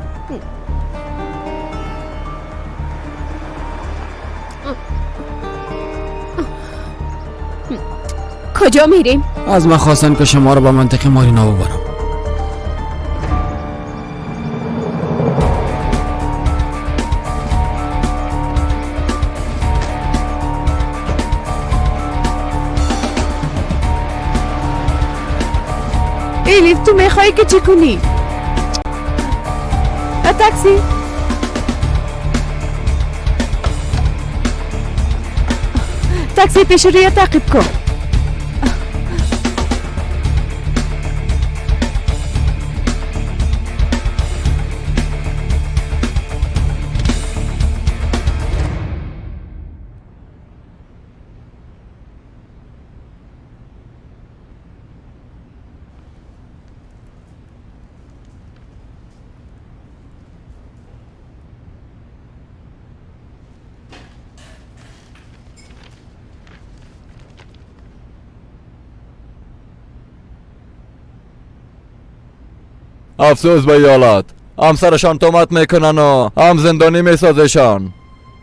[SPEAKER 1] کجا میریم؟
[SPEAKER 6] از من خواستن که شما را به منطقه مارینا ببرم.
[SPEAKER 8] الیف تو میخوایی که چی کنی؟ تاکسی. تاکسی پیش روی تعقیب کن.
[SPEAKER 15] افسوس به ایالات، هم سرشان تهمت میکنن و هم زندانی میسازشان.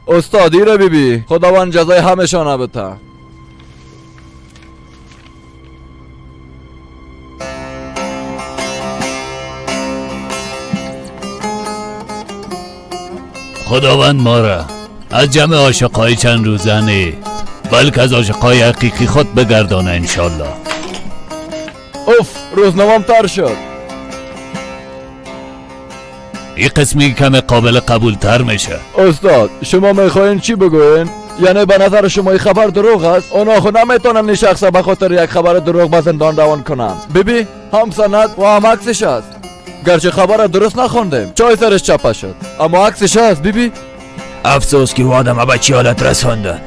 [SPEAKER 15] استادی را بیبی، خداوند جزای همشان بده.
[SPEAKER 17] خداوند ما را از جمع عاشقای چند روزه نه، بلکه از عاشقای حقیقی خود بگردانه انشالله.
[SPEAKER 15] اوف، روزنامم تر شد.
[SPEAKER 17] این قسمی کم قابل قبول تر میشه.
[SPEAKER 15] استاد شما میخواین چی بگوین؟ یعنی به نظر شما این خبر دروغ است؟ اونا خود نمیتونن این شخص به خاطر یک خبر دروغ به زندان روان کنن. ببی هم سند و هم عکسش است. گرچه خبر درست نخوندیم، چای سرش چپه شد، اما عکسش است. ببی
[SPEAKER 17] افسوس که او آدم به چی حالت رساندن.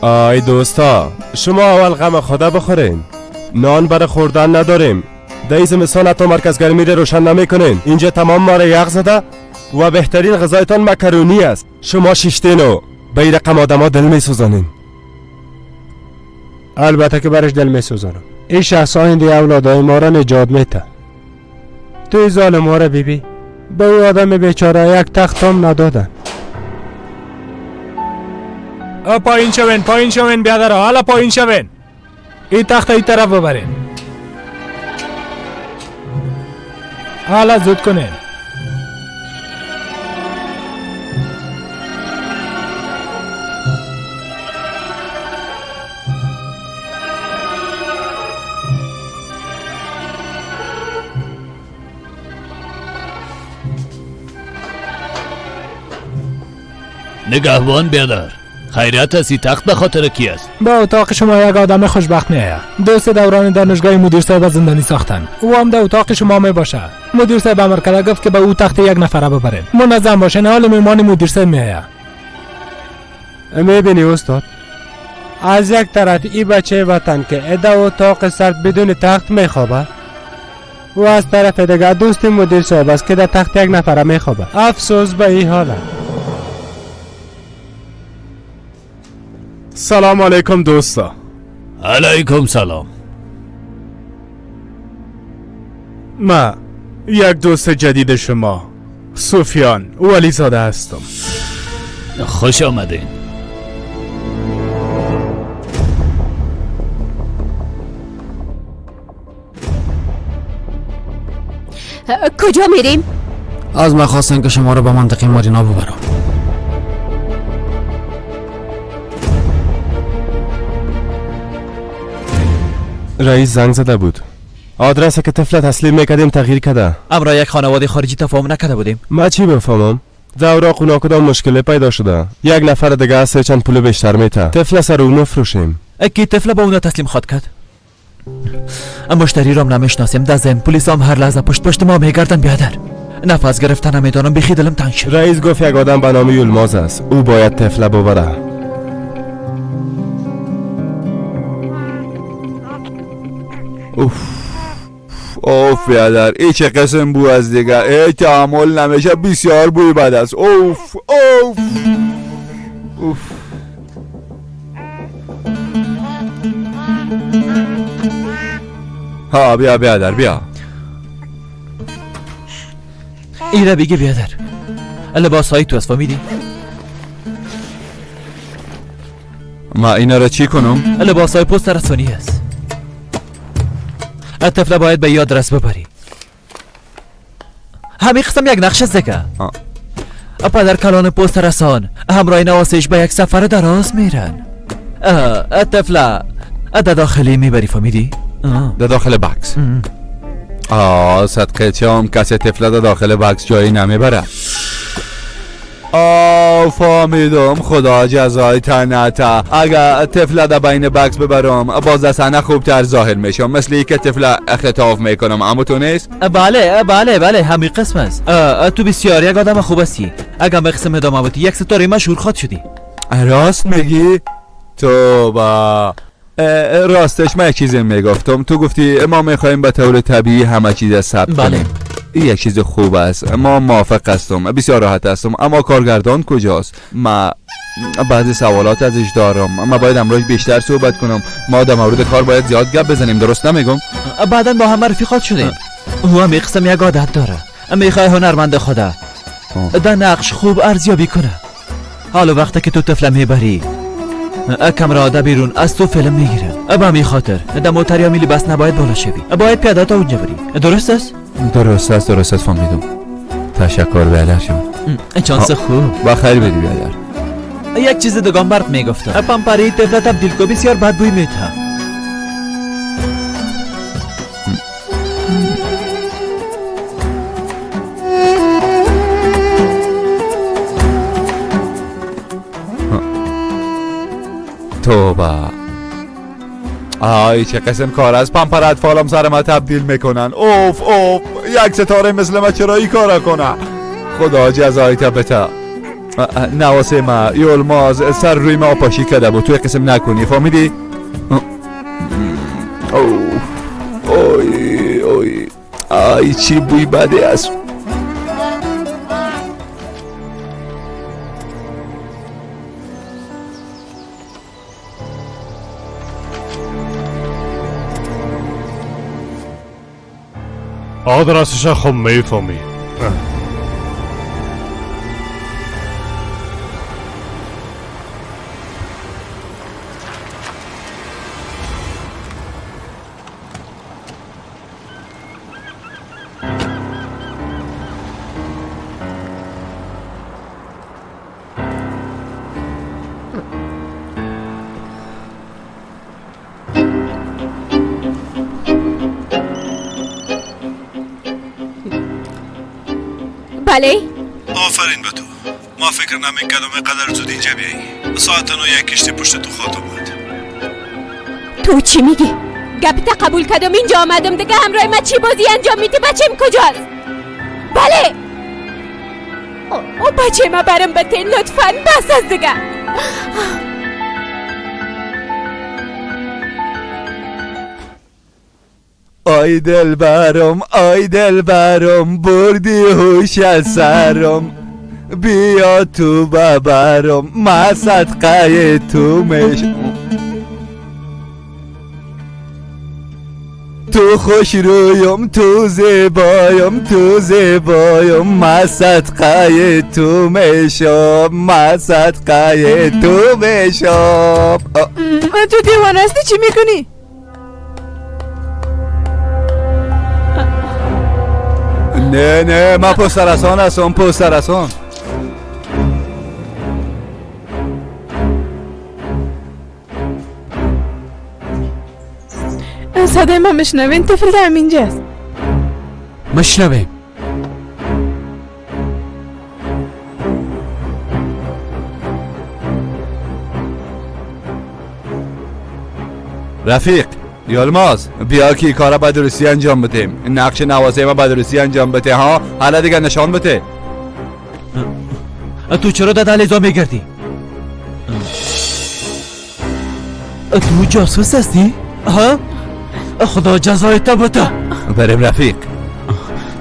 [SPEAKER 2] آی دوستا، شما اول غم خدا بخورین. نان برای خوردن نداریم. در زمستان حتی مرکز گرمی را روشن نمیکنین. اینجا تمام ما را یخ زده و بهترین غذایتان مکرونی است. شما شیشتین و به این رقم آدما دل میسوزانین.
[SPEAKER 13] البته که برش دل میسوزانم. این شخص آینده اولادای ما را نجات میده. توی ظالم ها را بیبی، به او آدم بیچاره یک تخت هم ندادن.
[SPEAKER 21] پایین شوین، پایین شوین بیادر، حالا پایین شوین. این تخت این طرف ببرین. حالا زود کنین.
[SPEAKER 17] نگهبان بیادر، خیریت است. این تخت به خاطر کی است؟
[SPEAKER 21] با اتاق شما یک آدم خوشبخت میآید. دوست دوران دانشگاه مدیر صاحب زندانی ساختن. او هم در اتاق شما می باشه. مدیر صاحب امر کرده گفت که به او تخت یک نفره ببرین. منظم باشین، حال میمان مدیر صاحب میآید.
[SPEAKER 13] میبینی استاد، از یک طرف این بچه وطن که در اتاق سرد بدون تخت میخوابه و از طرف دیگه دوست مدیر صاحب است که در تخت یک نفره میخوابه. افسوس به این حالت.
[SPEAKER 5] سلام علیکم دوستا.
[SPEAKER 17] علیکم سلام.
[SPEAKER 5] ما یک دوست جدید شما، سفیان ولیزاده هستم.
[SPEAKER 17] خوش آمدین.
[SPEAKER 1] کجا میریم؟
[SPEAKER 6] از من خواستن که شما رو به منطقه مارینا ببرم.
[SPEAKER 2] رئیس زنگ زده بود. آدرس که طفل تسلیم میکردیم تغییر کرده.
[SPEAKER 15] امرا یک خانواده خارجی تفاهم نکرده بودیم.
[SPEAKER 2] ما چی بفهمم؟ در اوراق کدام مشکل پیدا شده. یک نفر دیگه از چند پول بیشتر میته. طفل سر او مفروشیم.
[SPEAKER 15] اکی طفل با اونا تسلیم خواد کرد. مشتری رام نمیشناسیم. در ضمن پلیس هم هر لحظه پشت پشت ما میگردن بیادر. نفس گرفتن نمیدانم، بیخی دلم تنگ شد.
[SPEAKER 2] رئیس گفت یک آدم به نام یولماز است. او باید طفل ببره. اوف،
[SPEAKER 22] اوف بیادر، ای چه قسم بو از دیگه، ای تحمل نمیشه، بسیار بوی بد است. اوف اوف اوف. ها بیا بیادر بیا.
[SPEAKER 15] ایره بگی بیادر، لباس های تو است فهمیدی؟
[SPEAKER 22] ما اینا را چی کنم؟
[SPEAKER 15] لباس های پست رسانی است. الطفل باید به یاد رس ببری. همین قسم یک نقش است دیگه. پدر کلان پست رسان همراه نواسش به یک سفر دراز میرن. الطفل در داخلی میبری فهمیدی؟
[SPEAKER 22] در داخل بکس. صدقه چم کسی طفل در داخل بکس جایی نمیبره. فهمیدم، خدا جزای تنته. اگر طفل در بین بکس ببرم باز در صحنه خوبتر ظاهر میشم، مثل که طفل اختطاف میکنم. اما تو نیست؟
[SPEAKER 15] بله بله بله، همین قسم است. تو بسیار یک آدم خوب هستی. اگر به قسم ادامه بدی یک ستاره مشهور خواهد شدی.
[SPEAKER 22] راست میگی؟ تو با راستش من یک چیزی میگفتم. تو گفتی ما میخوایم به طور طبیعی همه چیز ثبت کنیم. این یک چیز خوب است، ما موافق هستم، بسیار راحت هستم. اما کارگردان کجاست؟ ما بعضی سوالات ازش دارم، ما باید امروز بیشتر صحبت کنم. ما در مورد کار باید زیاد گپ بزنیم، درست نمیگم؟
[SPEAKER 15] بعدا با هم رفیقات شدیم. او هم قسم یک عادت داره، میخوای هنرمند خوده در نقش خوب ارزیابی کنه. حالا وقتی که تو طفل میبری کمرا ده بیرون از تو فیلم میگیره. به همین خاطر در موتر یا میلی بس نباید بالا شوی، باید پیاده تا اونجا بری. درست است؟
[SPEAKER 22] درست است، درست است، فهمیدم. تشکر بیادر شما.
[SPEAKER 15] چانس خوب.
[SPEAKER 22] با خیر بدی بیادر.
[SPEAKER 15] یک چیز دیگه برات میگفتم، پمپری طفل تبدیل کو بسیار بد بوی میده.
[SPEAKER 22] توبه، آی چه قسم کار از پمپر اطفالم سر ما تبدیل میکنن. اوف اوف، یک ستاره مثل ما چرا ای کارا کنه؟ خدا جزای بته. نواسه ما یولماز سر روی ما پاشی کرده بود، توی قسم نکنی فهمیدی؟ اوه اوی اوی، آی چی بوی بده است.
[SPEAKER 9] آدرسش خب میفهمی.
[SPEAKER 1] بله.
[SPEAKER 20] آفرین به تو. ما فکر نمی‌کردم اینقدر زود اینجا بیایی. ساعت 9 یک کشتی پشت تو خواهد آمد.
[SPEAKER 1] تو چی میگی؟ گپت قبول کردم اینجا آمدم دیگه. همراه ما چی بازی انجام میدی؟ بچم کجاست؟ بله. او بچه ما برم بده لطفاً، بس از دیگه.
[SPEAKER 22] آی دلبرم آی دلبرم، بردی هوش از سرم، بیا تو ببرم، ما صدقه تو میشم. تو خوش رویم تو زیبایم تو زیبایم، ما صدقه تو میشم، ما صدقه تو میشم.
[SPEAKER 10] تو دیوانه هستی؟ چی میکنی؟
[SPEAKER 22] نه نه، من پسترسان هستم، پسترسان.
[SPEAKER 10] صدای من مشنوین؟ طفل در اینجاست.
[SPEAKER 6] مشنویم.
[SPEAKER 22] رفیق یالماز بیا که کارا به درستی انجام بدیم. نقش نوازه ما به درستی انجام بده ها. حالا دیگه نشان بده.
[SPEAKER 15] تو چرا در دهلیزا میگردی؟ تو جاسوس هستی؟ ها؟
[SPEAKER 14] خدا جزای تا بده.
[SPEAKER 22] بریم رفیق.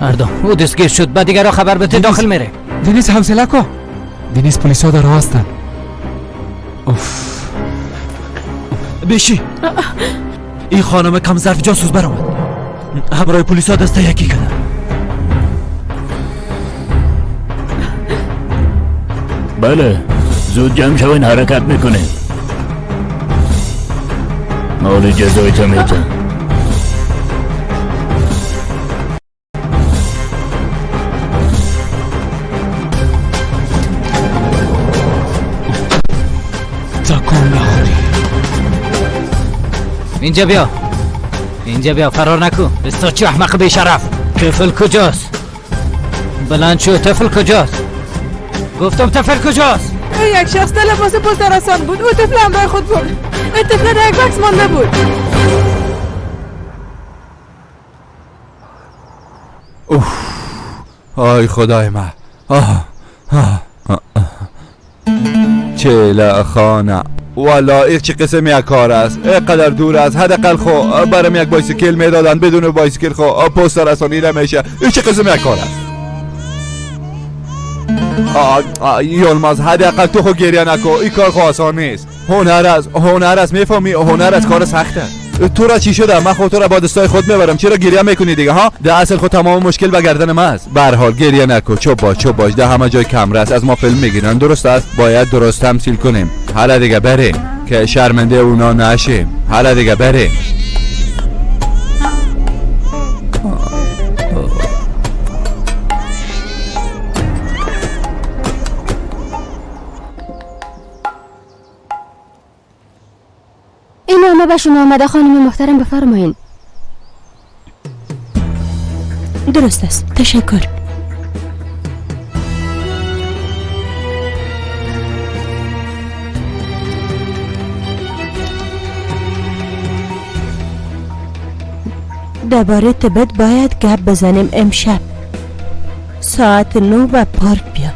[SPEAKER 7] اردو او دستگیر شد، با دیگرها خبر بده داخل میره.
[SPEAKER 3] دنیز حوصله کو. دنیز پلیسا در راه هستن. اوف
[SPEAKER 14] بیشی این خانم کم ظرف جاسوس برآمد، همراه پلیسا دسته یکی کردن.
[SPEAKER 17] بله زود جمع شوین، حرکت میکنه. مال جزای تا میتن.
[SPEAKER 3] تکون نخوری.
[SPEAKER 7] اینجا بیا، اینجا بیا، فرار نکن. استاد چه احمق بیشرف. طفل کجاست؟ بلند شو، طفل کجاست؟ گفتم طفل کجاست؟
[SPEAKER 8] یک شخص در لباس پسترسان بود، او طفل همراه خود بود. طفل در یک بکس مانده بود.
[SPEAKER 22] اوه آی خدای من. آه آه چله خانه والا این چه قسم یک کار است، اینقدر دور است. حداقل خو برام یک بایسیکل میدادن، بدون بایسیکل خو پست رسانی نمیشه. این چه قسم یک کار است؟ یلماز حداقل تو خو گریه نکن، این کار خو آسان نیست. هنر است، هنر است، میفهمی؟ هنر است، کار سخت است. تو را چی شده؟ من خود تو را با دستای خود میبرم، چرا گریه میکنی دیگه ها؟ در اصل خود تمام مشکل به گردن من است. به هر حال گریه نکن، چوب باش، چوب باش. در همه جای کمره است، از ما فیلم میگیرن، درست است؟ باید درست تمثیل کنیم. حالا دیگه بریم که شرمنده اونا نشیم. حالا دیگه بریم.
[SPEAKER 1] این نامه به شما آمده خانم محترم، بفرمایین.
[SPEAKER 12] درست است، تشکر. درباره تبت باید گپ بزنیم امشب ساعت 9 به پارک بیا.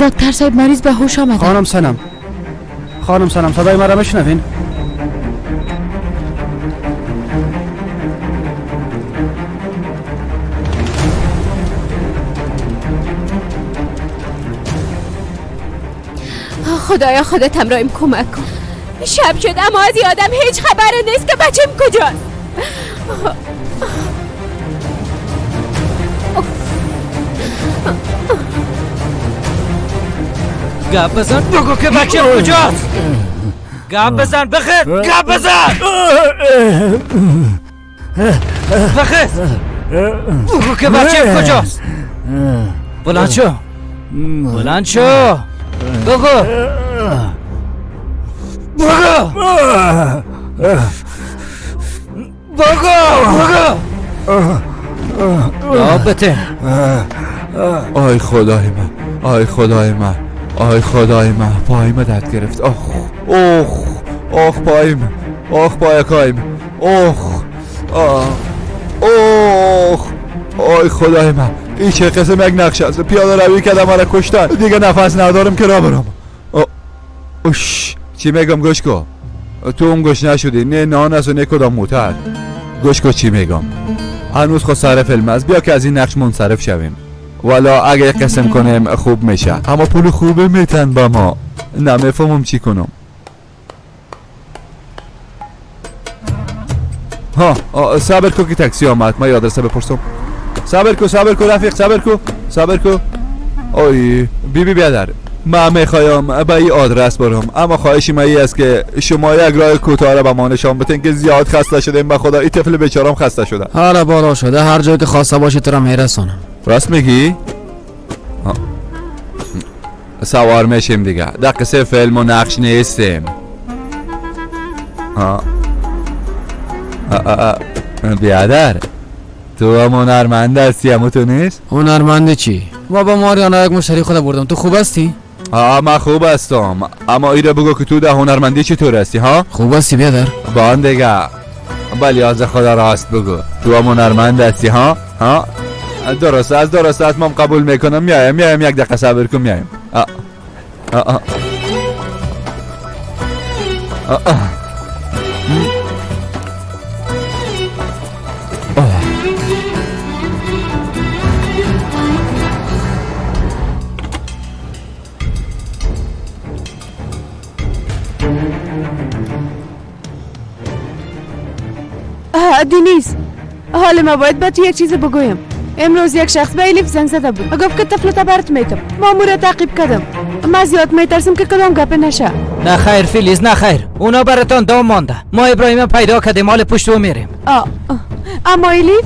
[SPEAKER 10] دکتر صاحب مریض به هوش آمده.
[SPEAKER 19] خانم سنم، خانم سنم، صدای مرا میشنوین؟
[SPEAKER 1] خدایا خودت همراهیم کمک کن. شب شد اما از یادم هیچ خبر نیست که بچم کجاست.
[SPEAKER 7] گپ بزن، بگو که بچه کجاست. گپ بزن بخیر، گپ بزن بخیر، بگو که بچه کجاست. بلند شو، بلند شو، بگو، بگو، بگو، بگو. رابطه.
[SPEAKER 22] آی خدای من، آی خدای من، آی خدای من، پایم درد گرفت. آخ اوخ آخ پایم، آخ پایکایم، اوخ آخ اوخ. آی خدای من، این چه قسم یک نقشه است. پیاده روی کردم مرا کشتن، دیگه نفس ندارم که راه برم. اوش چی میگم؟ گوش کن، تو اون گوش نشدی، نه نان است و نه کدام موتر. گوش کن چی میگم، هنوز خود سر فیلم است. بیا که از این نقش منصرف شویم. والا اگه قسم کنیم خوب میشه، اما پول خوبه میتن با ما. نمیفهمم چی کنم. ها صبر کو که تاکسی آمد، ما یاد آدرس بپرسم. صبر کو، صبر کو رفیق، صبر کو، صبر کو. آی بی بی بیادر، من میخوایم به این آدرس برم، اما خواهش من این است که شما یک راه کوتاه را به ما نشان بدین که زیاد خسته شدیم. به خدا این طفل بیچارم خسته شده.
[SPEAKER 6] حالا بالا شده، هر جایی که خواسته باشی تو را میرسانم.
[SPEAKER 22] راست میگی؟ سوار میشیم دیگه، در قصه فیلم و نقش نیستیم. بیادر تو هم هنرمند هستی، اما تو نیست؟
[SPEAKER 6] هنرمند چی؟ ما با ماریانا یک مشتری خود بردم. تو خوب هستی؟
[SPEAKER 22] من خوب هستم، اما ایره بگو که تو در هنرمندی چطور هستی ها؟
[SPEAKER 6] خوب هستی بیادر؟
[SPEAKER 22] با آن دیگه بلی از خدا راست بگو، تو هم هنرمند هستی ها؟ ها؟ درست است درست است، من قبول میکنم. میایم یک دقیقه صبر کن، میایم.
[SPEAKER 8] دینیز، حال ما باید به تو یک چیز بگویم. امروز یک شخص به الیف زنگ زده بود، گفت که طفل برات میتم. مامور تعقیب کردم. من زیاد میترسم که کدام گپ نشه.
[SPEAKER 7] نه خیر فیلیز، نه خیر، اونا براتان دام مانده. ما ابراهیم پیدا کردیم، حال پشت او میریم.
[SPEAKER 8] اما الیف،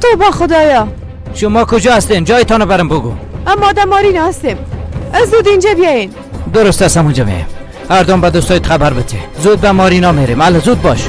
[SPEAKER 8] تو با خدایا.
[SPEAKER 7] شما کجا هستین؟ جایتان رو برم بگو.
[SPEAKER 8] اما در مارینا هستیم، زود اینجا بیاین.
[SPEAKER 7] درست است، همونجا میایم. هر دم به دوستایت خبر بده. زود به مارینا میریم. الا زود باش.